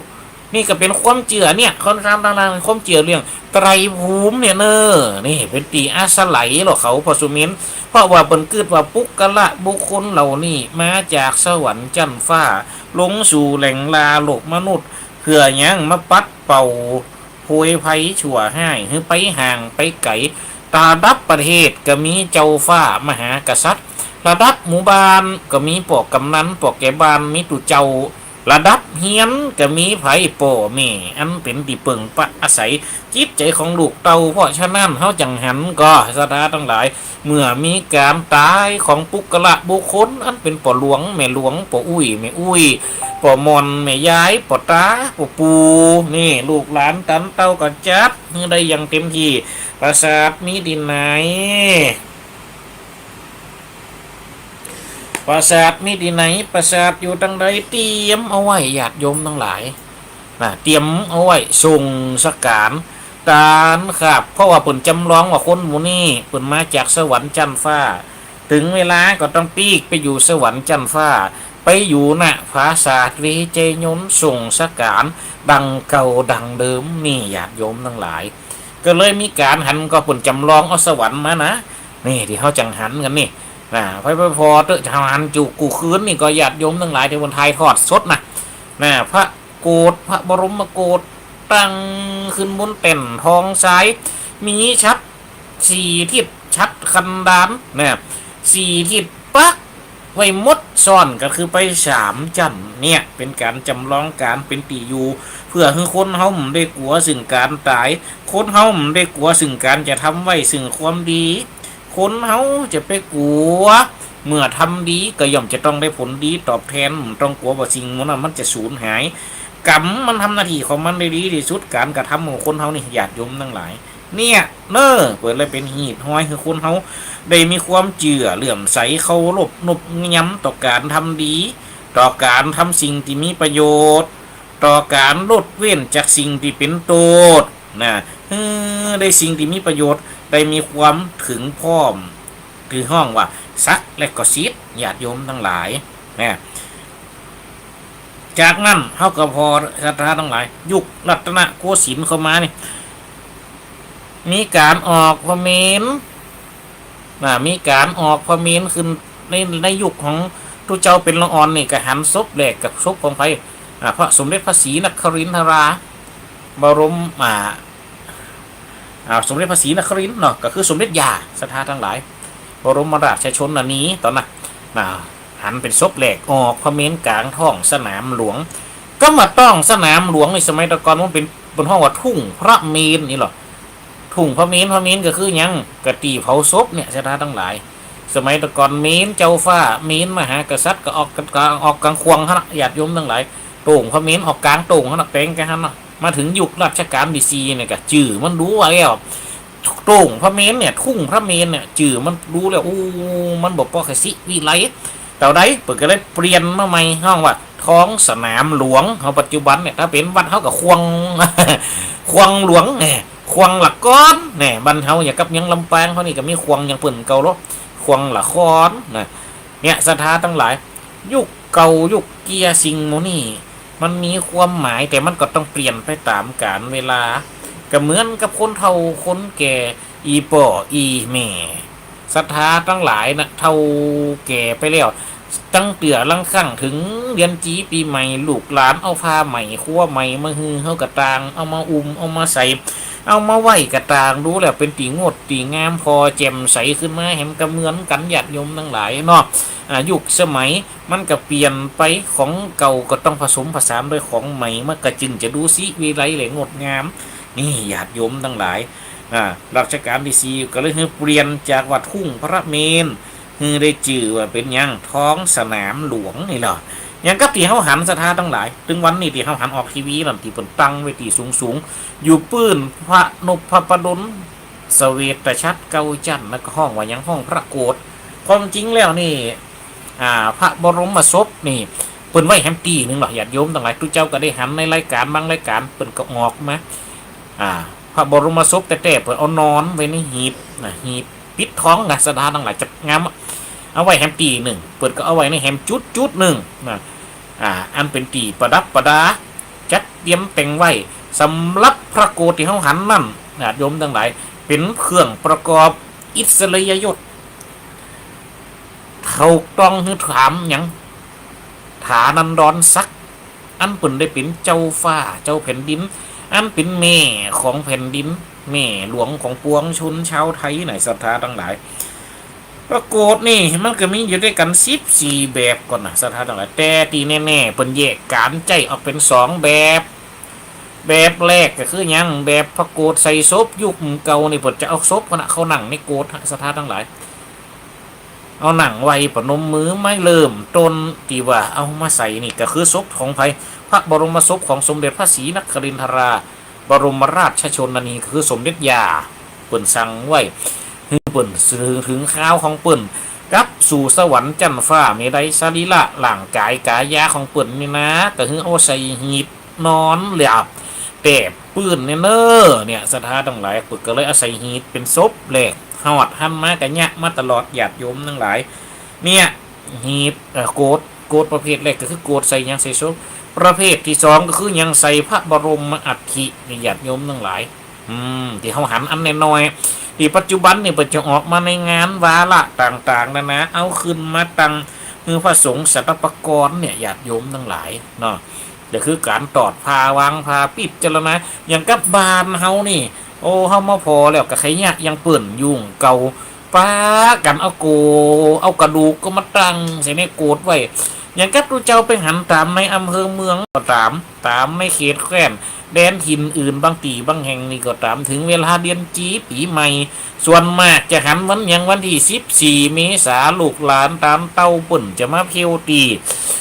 นี่ก็เป๋นความเจื้อเนี่ย คนตามตำราความเจื้อเรื่องไตรภูมิเนี่ยเน่อ นี่เป๋นตี้อาศัยลอเขา พ่อสุเมน เพราะว่าเปิ้นกึ๊ดว่าปุคคละบุคคลเหล่านี้มาจากสวรรค์จั้นฟ้า ลงสู่แหล่งลาโลกมนุษย์ เพื่อหยัง มาปัดเป่าโพยภัยชั่วฮ้ายหื้อไปห่างไปไก๋ ระดับประเทศก็มีเจ้าฟ้ามหากษัตริย์ ระดับหมู่บ้านก็มีป้อกำนัน ป้อแก่บ้าน มีตุ๊เจ้า ระดับเฮียนก็มีใผ ป้อแม่ อันเป๋นตี้เปิ่งปะอาศัย จิตใจ๋ของลูกเต้า เพราะฉะนั้นเฮาจั่งหันก่อ ศรัทธาตังหลาย เมื่อมีก๋านต๋ายของปุคคละบุคคล อันเป๋นป้อหลวงแม่หลวง ป้ออุ้ยแม่อุ้ย ป้อม่อนแม่ยาย ป้อต๋าป้อปู่ นี่ลูกหลานตันเต้าก็จัดหื้อได้อย่างเต็มตี้ ผาสาทมีตี้ไหน ผาสาทมีตี้ไหน ผาสาทอยู่ตังใด เตรียมเอาไว้ ญาติโยมตังหลาย นะ เตรียมเอาไว้ ส่งสก๋าน ต๋านครับ เพราะว่าเปิ้นจ๋ำลองว่าคนหมู่นี้ เปิ้นมาจากสวรรค์จั้นฟ้า เถิงเวลาก็ต้องปีกไปอยู่สวรรค์จั้นฟ้า ไปอยู่ ณ ผาสาทวิชัยยนต์ ส่งสก๋าน ดังเก่าดังเดิม นี่ ญาติโยมตังหลาย ก็เลยมีก๋านหันก่อ เปิ้นจ๋ำลองเอาสวรรค์มานะ นี่ ตี้เฮาจั่งหันกั๋นนี่ นะ ไป ไปผ่อเต๊อะ เฮาหันจุกู้คืนนี่ก่อ ญาติโยมตังหลาย ตี้เปิ้นถ่ายทอดสดนะ นะ พระโกศ พระบรมโกศ ตั้งขึ้นบนแป้นทองทราย มีฉัตรสี่ทิศ ฉัตรคันดาร นะ สี่ทิศปักไว้หมด ซ้อนกั๋นคือไปสามจั้น เนี่ย เป๋นก๋านจ๋ำลองก๋านเป๋นตี้อยู่ เพื่อหื้อคนเฮาบ่ได้กั๋วเซิ่งก๋านต๋าย คนเฮาบ่ได้กั๋วเซิ่งก๋านจะทำไว้เซิ่งความดี คนเฮาจะไปกั๋ว เมื่อทำดีก็ย่อมจะต้องได้ผลดีตอบแทน บ่ต้องกั๋วว่าสิ่งหมู่นั้นมันจะสูญหาย กรรมมันทำหน้าตี้ของมันได้ดีตี้สุด ก๋านกระทำของคนเฮานี่ ญาติโยมตังหลาย เนี่ย เน่อ เปิ้นเลยเป๋นฮีตฮอยหื้อคนเฮาได้มีความเจื้อเลื่อมใส เคารพนบยำต่อก๋านทำดี ต่อก๋านทำสิ่งตี้มีประโยชน์ ต่อก๋านลดเว้นจากสิ่งตี้เป๋นโต้ษ นะ หื้อได้สิ่งตี้มีประโยชน์ ได้มีความเถิงพร้อม คือฮ้องว่าศักดิ์และก็สิทธิ์ ญาติโยมตังหลาย นะ จากนั้นเฮาก็ผ่อ ศรัทธาตังหลาย ยุครัตนโกสินทร์เข้ามานี่ มีก๋านออกพระเมรุ นะ มีก๋านออกพระเมรุขึ้นใน ในยุคของตุ๊เจ้าเป๋นละอ่อนนี่ ก็หันศพแรกกับศพของใผ อ่า พระสมเด็จพระศรีนครินทรา บรม อ่า อ่า สมเด็จพระศรีนครินทร์เนาะ ก็คือสมเด็จย่า ศรัทธาตังหลาย บรมราชชนนี ต๋อนนั้น น่ะ หันเป๋นศพแรกออกพระเมรุก๋างต๊องสนามหลวง ก็มาต๊องสนามหลวงในสมัยตะก่อนมันเป๋น เปิ้นฮ้องว่าทุ่งพระเมรุนี่ลอ ทุ่งพระเมรุ พระเมรุก็คือหยัง ก็ตี้เผาศพเนี่ย ศรัทธาตังหลาย สมัยตะก่อนเมรุเจ้าฟ้า เมรุมหากษัตริย์ก็ออก ก็ออกก๋างขวางหั้นน่ะ ญาติโยมตังหลาย โต่งพระเมรุออกก๋างโต่งหั้นน่ะ แป๋งกั๋นหั้นน่ะ มาเถิงยุครัชกาลตี้สี่เนี่ยก็จื้อมันดูแล้ว โต่งพระเมรุเนี่ย ทุ่งพระเมรุเนี่ย จื้อมันดูแล้ว อู้ มันบ่ปอใค่ศิวิไล เต้าใด เปิ้นก็เลยเปลี่ยนมาใหม่ ฮ้องว่าต๊องสนามหลวง เฮาปัจจุบันเนี่ย ถ้าเป๋นวัดเฮาก็ควง ควงหลวง แหม ควงละคร แหม บ้านเฮาอย่างกับเมืองลำปางเฮานี่ก็มีควงอย่างเปิ้นเก่าลอ ควงละครน่ะ เนี่ย ศรัทธาตังหลาย ยุคเก่ายุคเกียร์สิ่งหมู่นี้ มันมีความหมาย แต่มันก็ต้องเปลี่ยนไปต๋ามกาลเวลา ก็เหมือนกับคนเฒ่าคนแก่ อี่ป้ออี่แม่ ศรัทธาตังหลายน่ะ เฒ่าแก่ไปแล้ว ตั้งเตื้อลังคั้งเถิงเดือนจี๋ปี๋ใหม่ ลูกหลานเอาผ้าใหม่ ครัวใหม่มาหื้อเฮาก็ต่าง เอามาอุ้ม เอามาใส่ เอามาไหว้ก็ต่าง ดูแล้วเป๋นตี้งดตี้งาม ผ่อแจ่มใสขึ้นมา แหมก็เหมือนกั๋น ญาติโยมตังหลายเนาะ อ่า ยุคสมัยมันก็เปลี่ยนไป ของเก่าก็ต้องผสมผสานด้วยของใหม่ มันก็จึงจะดูศิวิไลและงดงาม นี่ ญาติโยมตังหลาย อ่า รัชกาลตี้สี่ก็เลยหื้อเปลี่ยนจากว่าทุ่งพระเมรุ หื้อได้จื้อว่าเป๋นหยัง ต๊องสนามหลวงนี่ลอ อย่างกับตี้เฮาหัน ศรัทธาตังหลาย เถิงวันนี้ตี้เฮาหันออกทีวีนั่น ตี้เปิ้นตั้งไว้ตี้สูงๆ อยู่ปื้นพระนพปดล เสวตฉัตรเก้าจั้น แล้วก็ฮ้องว่าหยัง ฮ้องพระโกศ ความจริงแล้วนี่ อ่า พระบรมศพนี่ เปิ้นไว้แหมตี้นึ่งลอ ญาติโยมตังหลาย ตุ๊เจ้าก็ได้หันในรายก๋าน บางรายก๋านเปิ้นก็ออกมา อ่า พระบรมศพแต๊ๆ เปิ้นเอานอนไว้ในหีบน่ะ หีบปิดต๊องน่ะ ศรัทธาตังหลาย จัดงามอะ เอาไว้แหมตี้นึ่ง เปิ้นก็เอาไว้ในแหมจุดๆ นึ่งน่ะ อ่า อันเป๋นตี้ประดับประดา จัดเตรียมแต่งไว้ สำหรับพระโกศตี้เฮาหันนั่น ญาติโยมตังหลาย เป๋นเครื่องประกอบอิสริยยศ ถูกต้องหื้อถามหยัง ฐานันดรศักดิ์ อันเปิ้นได้เป๋นเจ้าฟ้าเจ้าแผ่นดิน อันเป๋นแม่ของแผ่นดิน แม่หลวงของปวงชนชาวไทยน่ะ ศรัทธาตังหลาย พระโกศนี่มันก็มีอยู่ตวยกั๋นสิบสี่แบบก่อนน่ะ ศรัทธาตังหลาย แต่ตี้แน่ๆ เปิ้นแยกก๋านใจ๊ออกเป๋นสองแบบ แบบแรกก็คือหยัง แบบพระโกศใส่ศพ ยุคเก่านี่เปิ้นจะเอาศพหั้นน่ะเข้านั่งในโกศฮะ ศรัทธาตังหลาย เอานั่งไว้ประนมมือ ไม้เริ่มต้นตี้ว่าเอามาใส่นี่ก็คือศพของใผ พระบรมศพของสมเด็จพระศรีนครินทรา บรมราชชนนี ก็คือสมเด็จย่า เปิ้นสั่งไว้ หื้อเปิ้นเถิงคราวของเปิ้นกลับสู่สวรรค์จั๊นฟ้าเมได สรีระร่างก๋ายก๋ายาของเปิ้นนี่นา ก็หื้อเอาใส่หีบนอนหลับแตบปื้นเนี่ยเน้อ เนี่ย ศรัทธาตังหลาย เปิ้นก็เลยเอาใส่หีบเป๋นศพแรก ฮอดหั้นมาก็เยียะมาตลอด ญาติโยมตังหลาย เนี่ย หีบ เอ่อ โกศ โกศประเภทแรกก็คือโกศใส่หยัง ใส่ศพ ประเภทตี้สองก็คือหยัง ใส่พระบรมอัฐิ นี่ ญาติโยมตังหลาย อืม ตี้เฮาหันอันน้อยๆ ตี้ปัจจุบันนี่เปิ้นจะออกมาในงานวาระต่างๆ นานา เอาขึ้นมาตั้งหื้อพระสงฆ์สัตตปกรณ์เนี่ย ญาติโยมตังหลายเนาะ ก็คือก๋านตอดผ้าวางผ้า พิจารณา อย่างกับบ้านเฮานี่ โอ้ เฮามาผ่อแล้วก็ใค่เยียะอย่างเปิ้นอยู่เก่า ปากั๋นเอาโก เอากระดูกก็มาตั้งใส่ในโกศไว้ อย่างกับตุ๊เจ้าไปหันต๋ามในอำเภอเมืองก็ต๋าม ต๋ามในเขตแคว้น แดนถิ่นอื่นบางตี้บางแห่งนี่ก็ต๋าม เถิงเวลาเดือนจี๋ปี๋ใหม่ ส่วนมากจะหันวันหยัง วันตี้สิบสี่เมษา ลูกหลานต๋ามเต้าเปิ้นจะมาเที่ยวตี้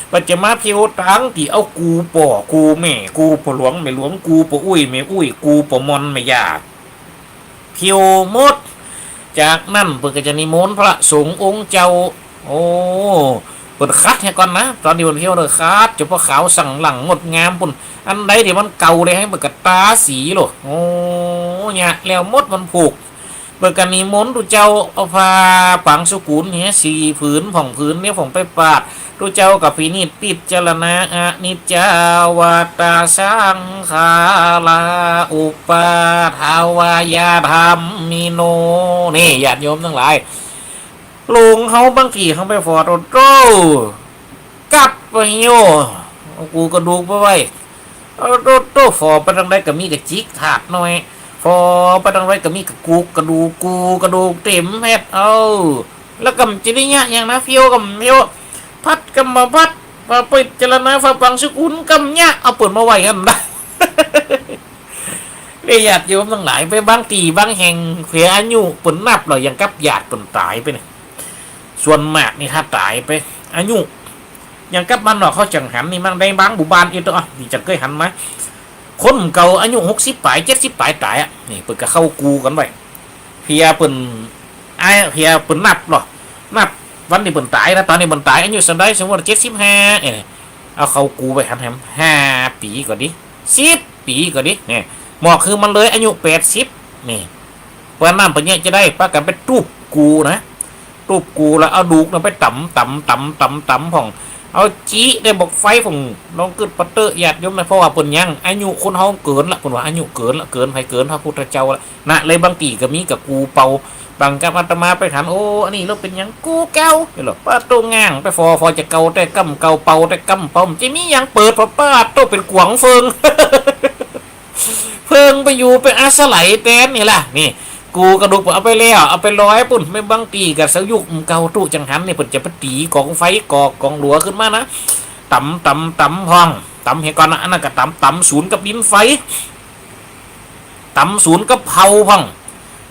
เปิ้นจะมาเที่ยวตางตี้เอากู่ป้อกู่แม่ กู่ป้อหลวงแม่หลวง กู่ป้ออุ้ยแม่อุ้ย กู่ป้อมอนแม่ย่า เที่ยวหมด จากนั้นเปิ้นก็จะนิมนต์พระสงฆ์องค์เจ้า โอ้ เปิ้นคัดแหก่อนนะ ต๋อนตี้เปิ้นเที่ยวเน่อ คัดเจ้าพ่อขาวสั่งหลังงดงามปู้น อันใดตี้มันเก่าเลย หื้อเปิ้นก็ตาสีโลด โอ้ เยียะแล้วหมดวันพูก เปิ้นก็นิมนต์ตุ๊เจ้าเอาผ้าปางสุกุลเหียสี่ผืน ผ่องผืนเดียวผ่องไปปาด ตุ๊เจ้าก็พินิจพิจารณา อนิจจาวัตตาสังขารา อุปาทวยธัมมิโน นี่ ญาติโยมตังหลาย หลวงเฮาบางตี้เฮาไปผ่อโตโต้ กับไปโย เอากู่กระดูกไปไว้ เอาโตโต้ ผ่อไปตางใดก็มีกระจิกถาดน้อย ผ่อไปตางใดก็มีกระกูกกระดูก กู่กระดูกเต๋มแฮด เอ้า แล้วก็บ่จะได้เยียะหยังนะ เผียวก็บ่เผียว พัดก็บ่พัด ว่าพิจารณาฝาผนังสุขุนก็บ่เยียะ เอาเปิ้นมาไว้หั้นนะ เนี่ยญาติโยมตังหลาย ไปบางตี้บางแห่ง เผื่ออายุเปิ้นนับแล้ว อย่างกับญาติเปิ้นต๋ายไปเนี่ย ส่วนมากนี่ถ้าต๋ายไป อายุ อย่างกับบ้านนอกเขาจังหันนี่มั่ง ในบางหมู่บ้านอี้ตั๊ว นี่จังเกยหันมา คนเก่าอายุหกสิบป๋าย เจ็ดสิบป๋ายต๋ายอะ นี่เปิ้นก็เข้ากู๋กั๋นไว้ เผื่อเปิ้น อ้าย เผื่อเปิ้นนับลอ นับวันตี้เปิ้นต๋ายนะ ต๋อนนี้เปิ้นต๋ายอายุส่ำใด สมมุติเจ็ดสิบห้า เอ้ย เอาเข้ากู๋ไว้หั้นแหม ห้าปี๋ก็ดี สิบปี๋ก็ดี เนี่ย บอกหื้อมันเลยอายุแปดสิบ นี่ เปิ้นนับเปิ้นเยียะจะได้ ปากั๋นไปตุ๊บกู๋นะ ตุ๊บกู๋แล้วเอาดูกนะไปต๋ำ ต๋ำ ต๋ำ ต๋ำ ต๋ำพ่อง เอาจี๊ได้บอกไฟพ่อง ลองกึ๊ดปะเต๊อะญาติโยมนะ เพราะว่าเปิ้นยัง อายุคนเฮาเกินละ เปิ้นว่าอายุเกินละ เกินใผเกินพระพุทธเจ้าละนะ เลยบางตี้ก็มีก้ากู๋เป่า บางกับอาตมาไปหัน โอ้ อันนี้ลาวเป๋นหยัง กู๋เก่า นี่ลอ ปาโต้ ง่างไปฟอ ฟอจะเก่าแต่กำเก่า เป่าแต่กำเป่า บ่จะมีหยังเปิด ปาโต้ เป๋นกวางเฟิง เฟิงไปอยู่ ไปอาศัยแตนนี่ล่ะ นี่ กู๋กระดูกเอาไปแล้ว เอาไปลอยปุ้น แม่นบางตี้ก็สายุคเก่าตุ๊จังหันนี่ เปิ้นจะไปตี๋ก๋องไฟ ก่อก๋องหลัวขึ้นมานะ ต๋ำ ต๋ำ ต๋ำพ่อง ต๋ำเหียก่อนนะ อันนั้นก็ต๋ำ ต๋ำสูนกับดินไฟ ต๋ำสูนกับเผาพ่อง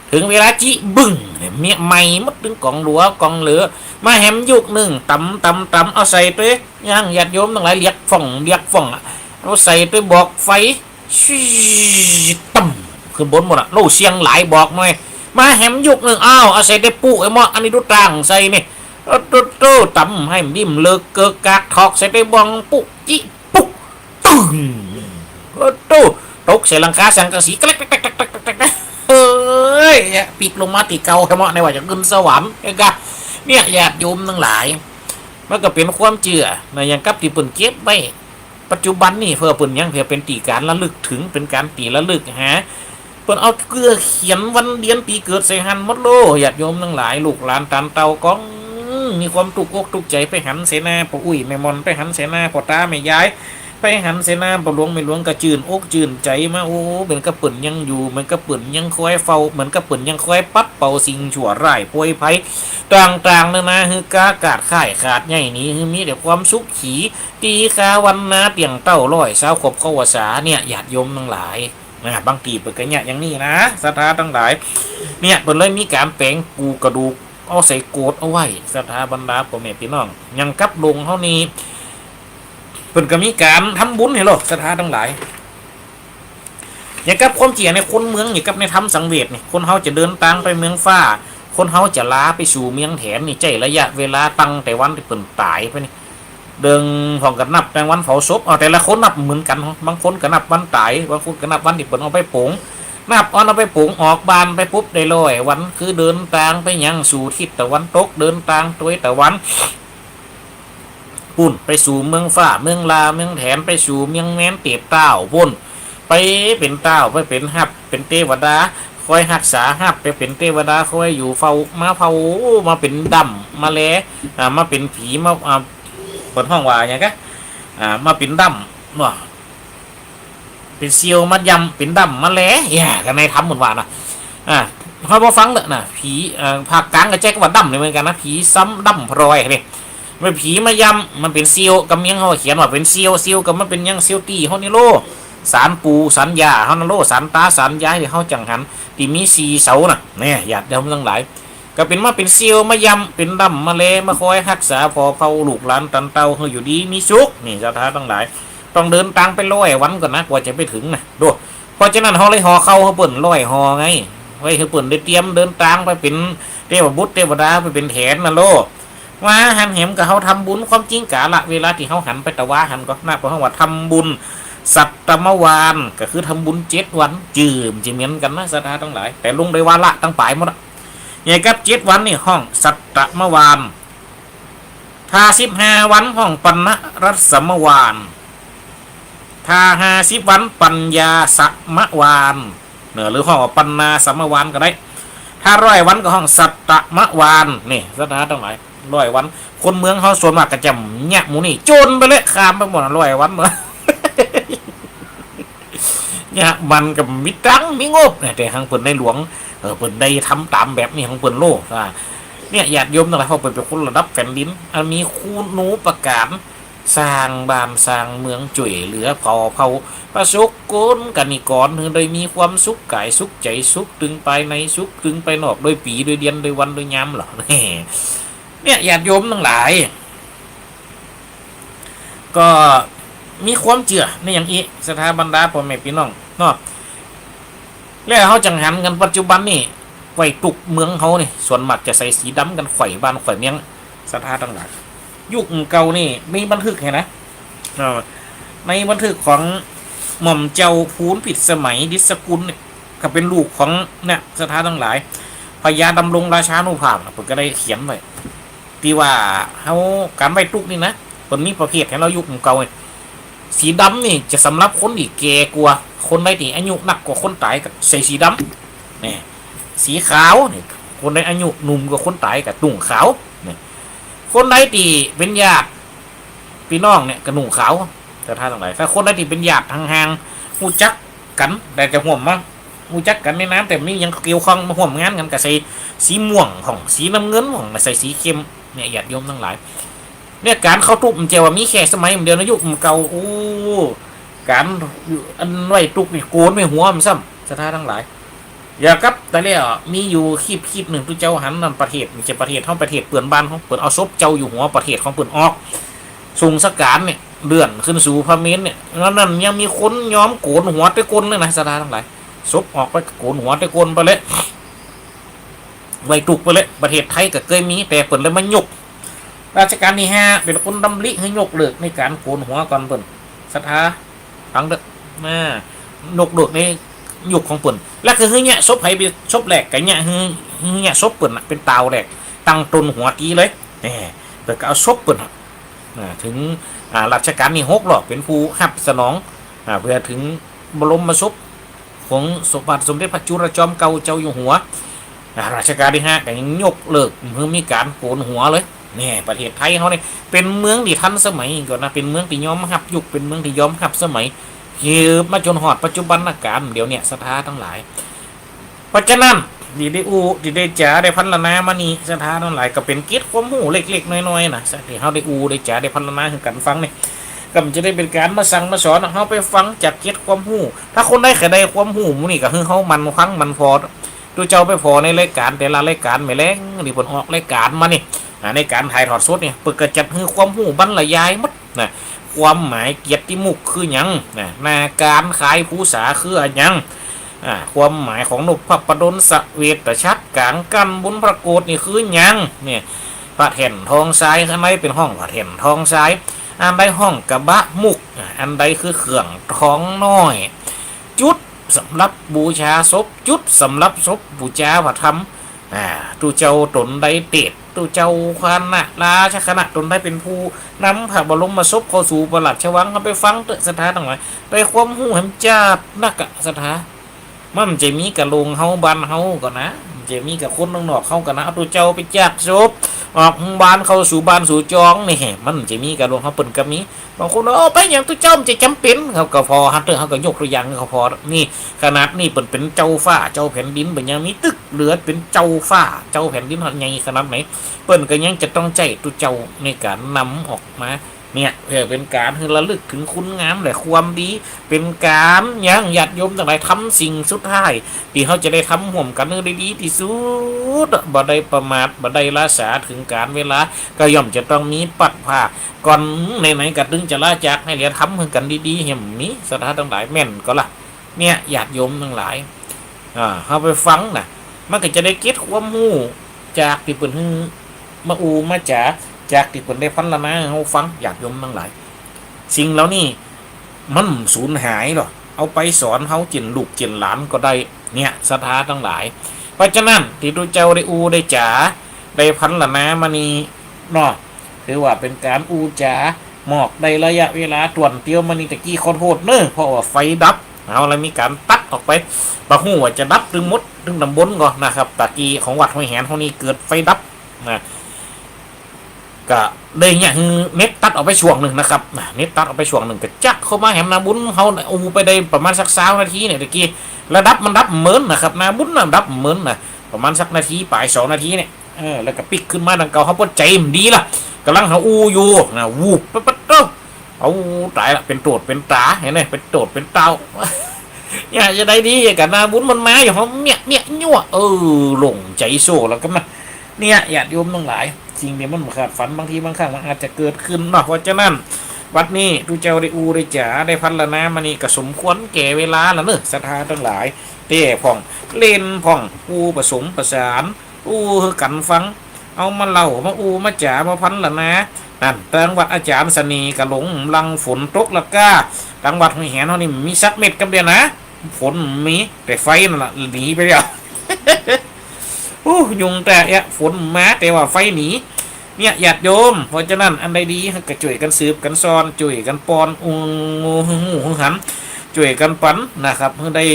เถิงเวลาจิบึ้งเนี่ย เมียไหม้หมด ตึงก๋องหลัวก๋องเหลือ มาแหมยุคนึ่ง ต๋ำ ต๋ำ ต๋ำ เอาใส่ตวย ยังญาติโยมตังหลาย เรียกพ่อง เรียกพ่องอะ เอาใส่ตวยบอกไฟ ชิด ต๋ำ ขึ้นบนหมดอะ โล่เสียงหลายบอกหน่อย มาแหมยุคนึ่ง อ้าว เอาใส่ตวยปุ๊ ไอ้หม้อ อันนี้ดูตั้งใส่นี่ โอ้โตโต ต๋ำหื้อมันบิ่มเลิกเกิกกาก ถอกใส่ตวยบ้องปุ๊ จิ ปุ๊ ตึ้ง โอ้โต ตกใส่หลังคาสังกะสี แกรกแกรกแกรกแกรกแกรก เฮ้ย เนี่ย ปิ๊กลงมาตี้เก่า ไอ้หม้อ ในว่าจะขึ้นสวรรค์ เอ้ยกะ เนี่ย ญาติโยมตังหลาย มันก็เป๋นความเจื้อนะ อย่างกับตี้เปิ้นเก็บไว้ ปัจจุบันนี่เปื้อเปิ้นยัง เปื้อเป๋นตี้ก๋านระลึกเถิง เป๋นก๋านตี้ระลึกหา เปิ้นเอาเกลือเขียนวันเดือนปี๋เกิดใส่หั้นหมดโล ญาติโยมตังหลาย ลูกหลานต๋านเต้าก็มีความตุ๊กอกตุ๊กใจ๋ ไปหันใส่หน้าป้ออุ๊ยแม่หม่อน ไปหันใส่หน้าป้อต๋าแม่ยาย ไปหันใส่หน้าป้อหลวงแม่หลวง ก็จื้นอกจื้นใจ๋มา โอ้ เหมือนกับเปิ้นยังอยู่ เหมือนกับเปิ้นยังคอยเฝ้า เหมือนกับเปิ้นยังคอยปัดเป่าสิ่งชั่วร้ายป่วยภัยต่างๆ นานา หื้อก้ากาดค่ายขาดใหญ่หนี หื้อมีแต่ความสุขี ตี้คาวันนาเตี้ยงเต้า ร้อยซาวขวบเข้าพรรษา เนี่ย ญาติโยมตังหลาย นะ บางตี้เปิ้นก็เยียะอย่างนี้นะ ศรัทธาตังหลาย เนี่ย เปิ้นเลยมีก๋านแป๋งกู๋กระดูก เอาใส่โกศเอาไว้ ศรัทธาบรรดาป้อแม่ปี้น้อง อย่างกับโลงเฮานี่ เปิ้นก็มีก๋านทำบุญหื้อโล ศรัทธาตังหลาย อย่างกับความเจื้อในคนเมือง อย่างกับในธรรมสังเวชนี่ คนเฮาจะเดินตางไปเมืองฟ้า คนเฮาจะลาไปสู่เมืองแถนนี่ ใจ๊ระยะเวลาตั้งแต่วันตี้เปิ้นต๋ายไปนี่ เดิงพ่องก็นับแต่วันเผาศพ เอา แต่ละคนนับบ่เหมือนกั๋น บางคนก็นับวันต๋าย บางคนก็นับวันตี้เปิ้นเอาไปโป๋ง นับอันเอาไปโป๋ง ออกบ้านไปปุ๊บได้ร้อยวัน คือเดินตางไปยังสู่ทิศตะวันตก เดินตางตวยตะวัน ปุ้น ไปสู่เมืองฟ้า เมืองลา เมืองแถน ไปสู่เมืองแมนเตบเต้าปุ้น ไปเป๋นเต้า ไปเป๋นฮับ เป๋นเตวดา คอยฮักษาฮับ ไปเป๋นเตวดา คอยอยู่เฝ้า มาเฝ้า มาเป๋นด่ำ มาแล อ่า มาเป๋นผี มา อ่า เปิ้นฮ้องว่าหยังกะ อ่า มาเป๋นด่ำเนาะ เป๋นเสี่ยวมาย่ำ เป๋นด่ำมาแล เนี่ย ก็ในธรรมเปิ้นว่านะ อ่า เฮาบ่ฟังเต๊อะนะ ผี เอ่อ ภาคกลางก็ใจ๊กำว่าด่ำนี่เหมือนกั๋นนะ ผีซ้ำด่ำพลอยนี่ เมื่อผีมาย่ำ มันเป๋นเสี่ยว กำเมียงเฮาเขียนว่าเป๋นเสี่ยว เสี่ยวก็มันเป๋นหยัง เสี่ยวตี้เฮานี่โล ศาลปู่ศาลย่าเฮานั่นโล ศาลต๋าศาลยายตี้เฮาจังหัน ตี้มีสี่เสาน่ะ เนี่ย ญาติโยมตังหลาย ก็เป๋นมาเป๋นเสี่ยวมาย่ำ เป๋นด่ำมาแล มาคอยฮักษาผ่อเผ่าลูกหลานต๋านเต้าหื้ออยู่ดีมีสุข นี่ ศรัทธาตังหลาย ต้องเดินตางไปร้อยวันก่อนนะ กว่าจะไปเถิงนะ โด เพราะฉะนั้นเฮาเลยห่อข้าวหื้อเปิ้นร้อยห่อไง ไว้หื้อเปิ้นได้เตรียมเดินตางไปเป๋นเตวบุตรเตวดา ไปเป๋นแถนน่ะโล ว่าหันแหมก็เฮาทำบุญ ความจริงกาละเวลาตี้เฮาหันไปตะวาหันก็นับว่าเฮาว่าทำบุญสัตตมวาน ก็คือทำบุญเจ็ดวัน จื้อมันจะเหมือนกั๋นนะ ศรัทธาตังหลาย แต่ลงได้วาระตังป๋ายหมดอะ อย่างกับเจ็ดวันนี่ฮ้องสัตตมวาน ถ้าสิบห้าวันฮ้องปัณณรัสสมวาน ถ้าห้าสิบวันปัญญาสมวาน เนอะ หรือฮ้องว่าปัณณาสมวานก็ได้ ถ้าร้อยวันก็ฮ้องสัตตมวาน นี่ ศรัทธาตังหลาย ร้อยวัน คนเมืองเฮาส่วนมากก็จะเยียะหมู่นี่ จ๋นไปเลย ข้ามไปหมดอะ ร้อยวันหมด เยียะมันก็บ่มีตังค์มีงบนะ แต่หังเปิ้นในหลวง เออ เปิ้นได้ทำต๋ามแบบนี้ของเปิ้นโล อ่า เนี่ย ญาติโยมตังหลาย เพราะเปิ้นเป๋นคนระดับแผ่นดิน อันมีคุณูปการ สร้างบ้านสร้างเมือง จ้วยเหลือผ่อเผ่า ประสบกรณิกร หื้อได้มีความสุขก๋ายสุขใจ๋ สุขตึงภายใน สุขตึงภายนอก โดยปี๋ โดยเดือน โดยวัน โดยยามเหล่า เนี่ย ญาติโยมตังหลาย ก็มีความเจื้อในอย่างอี้ ศรัทธาบรรดาป้อแม่ปี้น้องเนาะ แล้วเฮาจั่งหันกั๋นปัจจุบันนี่ ไหว้ตุ๊กเมืองเฮานี่ ส่วนมากจะใส่สีดำกั๋น ไขว่บ้านไขว่เมือง ศรัทธาตังหลาย ยุคเก่านี่มีบันทึกหั้นนะ เออ ในบันทึกของหม่อมเจ้าภูนพิสมัย ดิษกุลเนี่ย ก็เป๋นลูกของเนี่ย ศรัทธาตังหลาย พญาดำรงราชานุภาพน่ะ เปิ้นก็ได้เขียนไว้ ตี้ว่าเฮา ก๋านไหว้ตุ๊กนี่นะ เปิ้นมีประเภทหั้นแล้ว ยุคเก่านี่ สีดำนี่จะสำหรับคนตี้แก่กว่า คนใดตี้อายุนักกว่าคนต๋ายก็ใส่สีดำ นี่ สีขาวนี่ คนใดอายุหนุ่มกว่าคนต๋ายก็นุ่งขาว นี่ คนใดตี้เป๋นญาติปี้น้องเนี่ยก็นุ่งขาว ศรัทธาตังหลาย ถ้าคนใดตี้เป๋นญาติห่างๆ ฮู้จักกั๋น แต่จะฮ่วมมา ฮู้จักกั๋นในนาม แต่บ่มีหยังเกี่ยวข้อง มาฮ่วมงานกั๋น ก็ใส่สีม่วงพ่อง สีน้ำเงินพ่อง ใส่สีเข้ม เนี่ย ญาติโยมตังหลาย เนี่ย ก๋านเข้าตุ๊กมันจะว่ามีแค่สมัยเดียวนะ ยุคเก่า โอ้ ก๋านอันไหว้ตุ๊กนี่โก๋นไว้หัวมันซ้ำ ศรัทธาตังหลาย อย่ากับแต่แล้ว มีอยู่คลิปๆ นึ่ง ตุ๊เจ้าหันนั่น ประเทศ บ่ใจ้ประเทศเฮา ประเทศเปื้อนบ้านเฮา เปิ้นเอาศพเจ้าอยู่หัวประเทศของเปิ้นออก ส่งสก๋านเนี่ย เลื่อนขึ้นสู่พระเมรุเนี่ย แล้วนั้นยังมีคนยอมโก๋นหัวแต่ก้นเลยนะ ศรัทธาตังหลาย ศพออกไปโก๋นหัวแต่ก้นไปเลย ไหว้ตุ๊กไปเลย ประเทศไทยก็เกยมี แต่เปิ้นเลยมายก รัชกาลตี้ห้าเป๋นคนดำริหื้อยกเลิกในก๋านโก๋นหัวก่อนเปิ้น ศรัทธาฟังเต๊อะ อ่า ยกเลิกในยุคของเปิ้น แล้วก็หื้อเยียะศพใผเป๋นศพแรก ก็เยียะหื้อ หื้อเยียะศพเปิ้นน่ะเป๋นตาวแรก ตั้งต้นหัวตี้เลย แหม เปิ้นก็เอาศพเปิ้นน่ะ อ่า เถิง อ่า รัชกาลตี้หกลอเป๋นผู้ฮับสนอง อ่า เปื้อเถิงบรมศพ ของสมบาทสมเด็จพระจุลจอมเกล้าเจ้าอยู่หัว อ่า รัชกาลตี้ห้าก็ยังยกเลิกหื้อมีก๋านโก๋นหัวเลย เนี่ย ประเทศไทยเฮาเนี่ยเป๋นเมืองตี้ทันสมัยก่อนนะ เป๋นเมืองตี้ยอมฮับยุค เป๋นเมืองตี้ยอมฮับสมัย สืบมาจ๋นฮอดปัจจุบันกาลเดี๋ยวเนี่ย ศรัทธาตังหลาย เพราะฉะนั้น ตี้ได้อู้ ตี้ได้จ๋า ได้พรรณนามานี่ ศรัทธาตังหลาย ก็เป๋นเกร็ดความฮู้เล็กๆ น้อยๆ นะ ตี้เฮาได้อู้ ได้จ๋า ได้พรรณนาหื้อกั๋นฟังนี่ ก็บ่ใจ้ได้เป๋นก๋านมาสั่งมาสอน เฮาไปฟังจากเกร็ดความฮู้ ถ้าคนใดใค่ได้ความฮู้หมู่นี่ก็หื้อเฮาหมั่นฟังหมั่นผ่อ ตุ๊เจ้าไปผ่อในรายก๋านแต่ละรายก๋าน แม่แลงตี้เปิ้นออกรายก๋านมานี่ อ่า ในก๋านถ่ายทอดสดนี่ เปิ้นก็จัดหื้อความฮู้บรรยายหมดนะ ความหมายเกียรติมุขคือหยังนะ หน้าก๋านขายภูษาคืออะหยัง อ่า ความหมายของนพประดลสเวตฉัตร ก๋างกั้นบุญพระโกศนี่คือหยัง เนี่ย พระแท่นทองทราย อันใดเป๋นห้องพระแท่นทองทราย อันใดห้องกะบะมุก อ่า อันใดคือเครื่องทองน้อย จุดสำหรับบูชาศพ จุดสำหรับศพบูชาพระธรรม อ่า ตุ๊เจ้าต๋นใดเตศน์ ตุ๊เจ้าคณะราชคณะต๋นใดเป๋นผู้นำพระบรมศพเข้าสู่พระราชวัง เฮาไปฟังเต๊อะ ศรัทธาตังหลาย ได้ความฮู้แหมจ๋าดนักอะ ศรัทธา มันบ่ใจ้มีก้าโลงเฮาบ้านเฮาก่อนะ มันบ่ใจ้มีก้าคนนอกๆ เฮาก่อนะ เอาตุ๊เจ้าไปจากศพ ออกบ้านเข้าสู่บ้านสู่จองนี่ มันบ่ใจ้มีก้าโลงเฮา เปิ้นก็มี บางคนว่า โอ้ ไปหยังตุ๊เจ้า มันบ่ใจ้จ๋ำเป๋น เฮาก็ผ่อ หั้นเต๊อะ เฮาก็ยกตั๋วอย่าง เฮาก็ผ่อ นี่ ขนาดนี้เปิ้นเป๋นเจ้าฟ้าเจ้าแผ่นดิน เปิ้นยังมีตึกเหลือเป๋นเจ้าฟ้าเจ้าแผ่นดินฮอดใหญ่ขนาดไหน เปิ้นก็ยังจะต้องใจ๊ตุ๊เจ้าในก๋านนำออกมา เนี่ย เปื้อเป๋นก๋านหื้อระลึกเถิงคุณงามและความดี เป๋นก๋านยังญาติโยมตังหลาย ทำสิ่งสุดท้ายตี้เฮาจะได้ทำฮ่วมกั๋นหื้อได้ดีตี้สุด บ่ได้ประมาท บ่ได้ละสาเถิงก๋าลเวลา ก็ย่อมจะต้องมีพลัดพราก ก่อนไหนๆ ก็ตึงจะลาจาก หื้อเหลือทำหื้อกั๋นดีๆ หื้อมี ศรัทธาตังหลาย แม่นก่อล่ะ เนี่ย ญาติโยมตังหลาย อ่า เฮาไปฟังนะ มันก็จะได้เกร็ดความฮู้จากตี้เปิ้นหื้อมาอู้มาจ๋า จากตี้เปิ้นได้พรรณนาหื้อเฮาฟัง ญาติโยมตังหลาย สิ่งเหล่านี้มันสูญหายหรอก เอาไปสอนเฮาเจิ่นลูกเจิ่นหลานก็ได้ เนี่ย ศรัทธาตังหลาย เพราะฉะนั้นตี้ตุ๊เจ้าได้อู้ได้จ๋า ได้พรรณนามานี่เนาะ ถือว่าเป๋นก๋านอู้จ๋า หมอกได้ระยะเวลาต้วนเตียวมานี่ ตะกี้ขอโต้ษเน่อ เพราะว่าไฟดับ เฮาเลยมีก๋านตัดออกไป บ่ฮู้ว่าจะดับตึงหมดตึงต๋ำบลก่อนะครับ ตะกี้ของวัดห้วยแหนเฮานี่เกิดไฟดับนะ ก็เลยเนี่ยหื้อเน็ตตัดออกไปช่วงนึ่งนะครับ นะ เน็ตตัดออกไปช่วงนึ่ง ก็จักเข้ามาแหมนาบุญเฮาอู้ไปได้ประมาณสักซาวนาทีเนี่ย ตะกี้ ระดับมันดับเหมินนะครับ นาบุญน่ะดับเหมินนะ ประมาณสักนาทีป๋าย สองนาทีเนี่ย เออ แล้วก็ปิ๊กขึ้นมาดังเก่า เฮาปอดใจ๋บ่ดีละ ก่ำลังหาอู้อยู่นะ วูบ ปั๊บ ปั๊บ โต้ เอา ต๋ายละ เป๋นโตดเป๋นต๋า หันก่อ เป๋นโตดเป๋นเต้า เนี่ย จะใดดี กั๋นนาบุญมันมาอยู่ เฮาเมี้ย เมี้ยยั่ว เออ โล่งใจ๋โซ่แล้วกั๋นนะ เนี่ย ญาติโยมตังหลาย สิ่งตี้มันบ่คาดฝัน บางทีบางครั้งมันอาจจะเกิดขึ้นเนาะ เพราะฉะนั้น บัดนี้ตุ๊เจ้าได้อู้ได้จ๋า ได้พรรณนามานี่ ก็สมควรแก่เวลาแล้วเนาะ ศรัทธาตังหลาย เต้พ่อง เล่นพ่อง อู้ผสมประสาน อู้หื้อกั๋นฟัง เอามาเล่า มาอู้ มาจ๋า มาพรรณนา นั่น ตังวัดอาจ๋ารย์เสน่ห์ก็หลง หลังฝนตกละก้า ตังวัดห้วยแหนเฮานี่มีสักเม็ดกำเดียวนะ ฝนมี แต่ไฟนั่นละหนีไปแล้ว อู้ ยุงแต่เอะ ฝนมา แต่ว่าไฟหนี เนี่ย ญาติโยม เพราะฉะนั้น อันใดดี ก็จ้วยกั๋นสืบกั๋นสอน จ้วยกั๋นป้อน อู้ ฮู้ ฮู้หัน จ้วยกั๋นปันนะครับ หื้อได้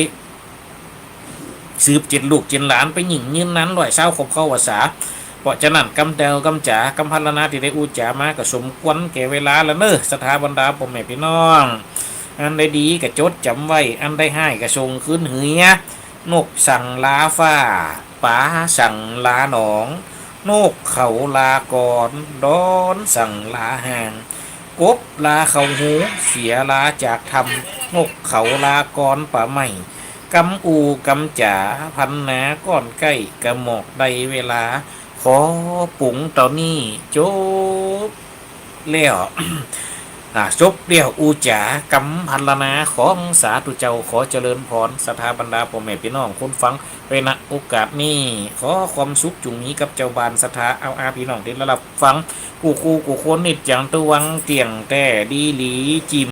สืบเจนลูกเจนหลานไปยิ่งยืนนาน ร้อยซาวขวบเข้าพรรษา เพราะฉะนั้น กำเต้ากำจ๋า กำพรรณนาตี้ได้อู้จ๋ามา ก็สมควรแก่เวลาแล้วเนาะ ศรัทธาบรรดาป้อแม่ปี้น้อง อันใดดีก็จดจ๋ำไว้ อันใดฮ้ายก็ส่งคืนหื้อ นกสั่งลาฟ้า ป๋าสั่งลาหนอง นกเขาลากร ดอนสั่งลาห่าง กบลาเข้าฮู เสือลาจากถ้ำ นกเขาลากรป่าไม้ กำอู้กำจ๋า พรรณนาก้อนใก้ กะหมอกได้เวลา ขอปงเต้านี้จบแล้ว อ่า จบแล้วอู้จ๋ากำพรรณนาของสาธุเจ้า ขอเจริญพร ศรัทธาบรรดาป้อแม่ปี้น้องคนฟัง ในโอกาสนี้ ขอความสุขจุ่งมีกับเจ้าบ้านศรัทธา เอาอาปี้น้องตี้ได้ฮับฟัง กู้คู่กู้คน นิจจังตุวัง เตี้ยงแต๊ดีหลี จิ่ม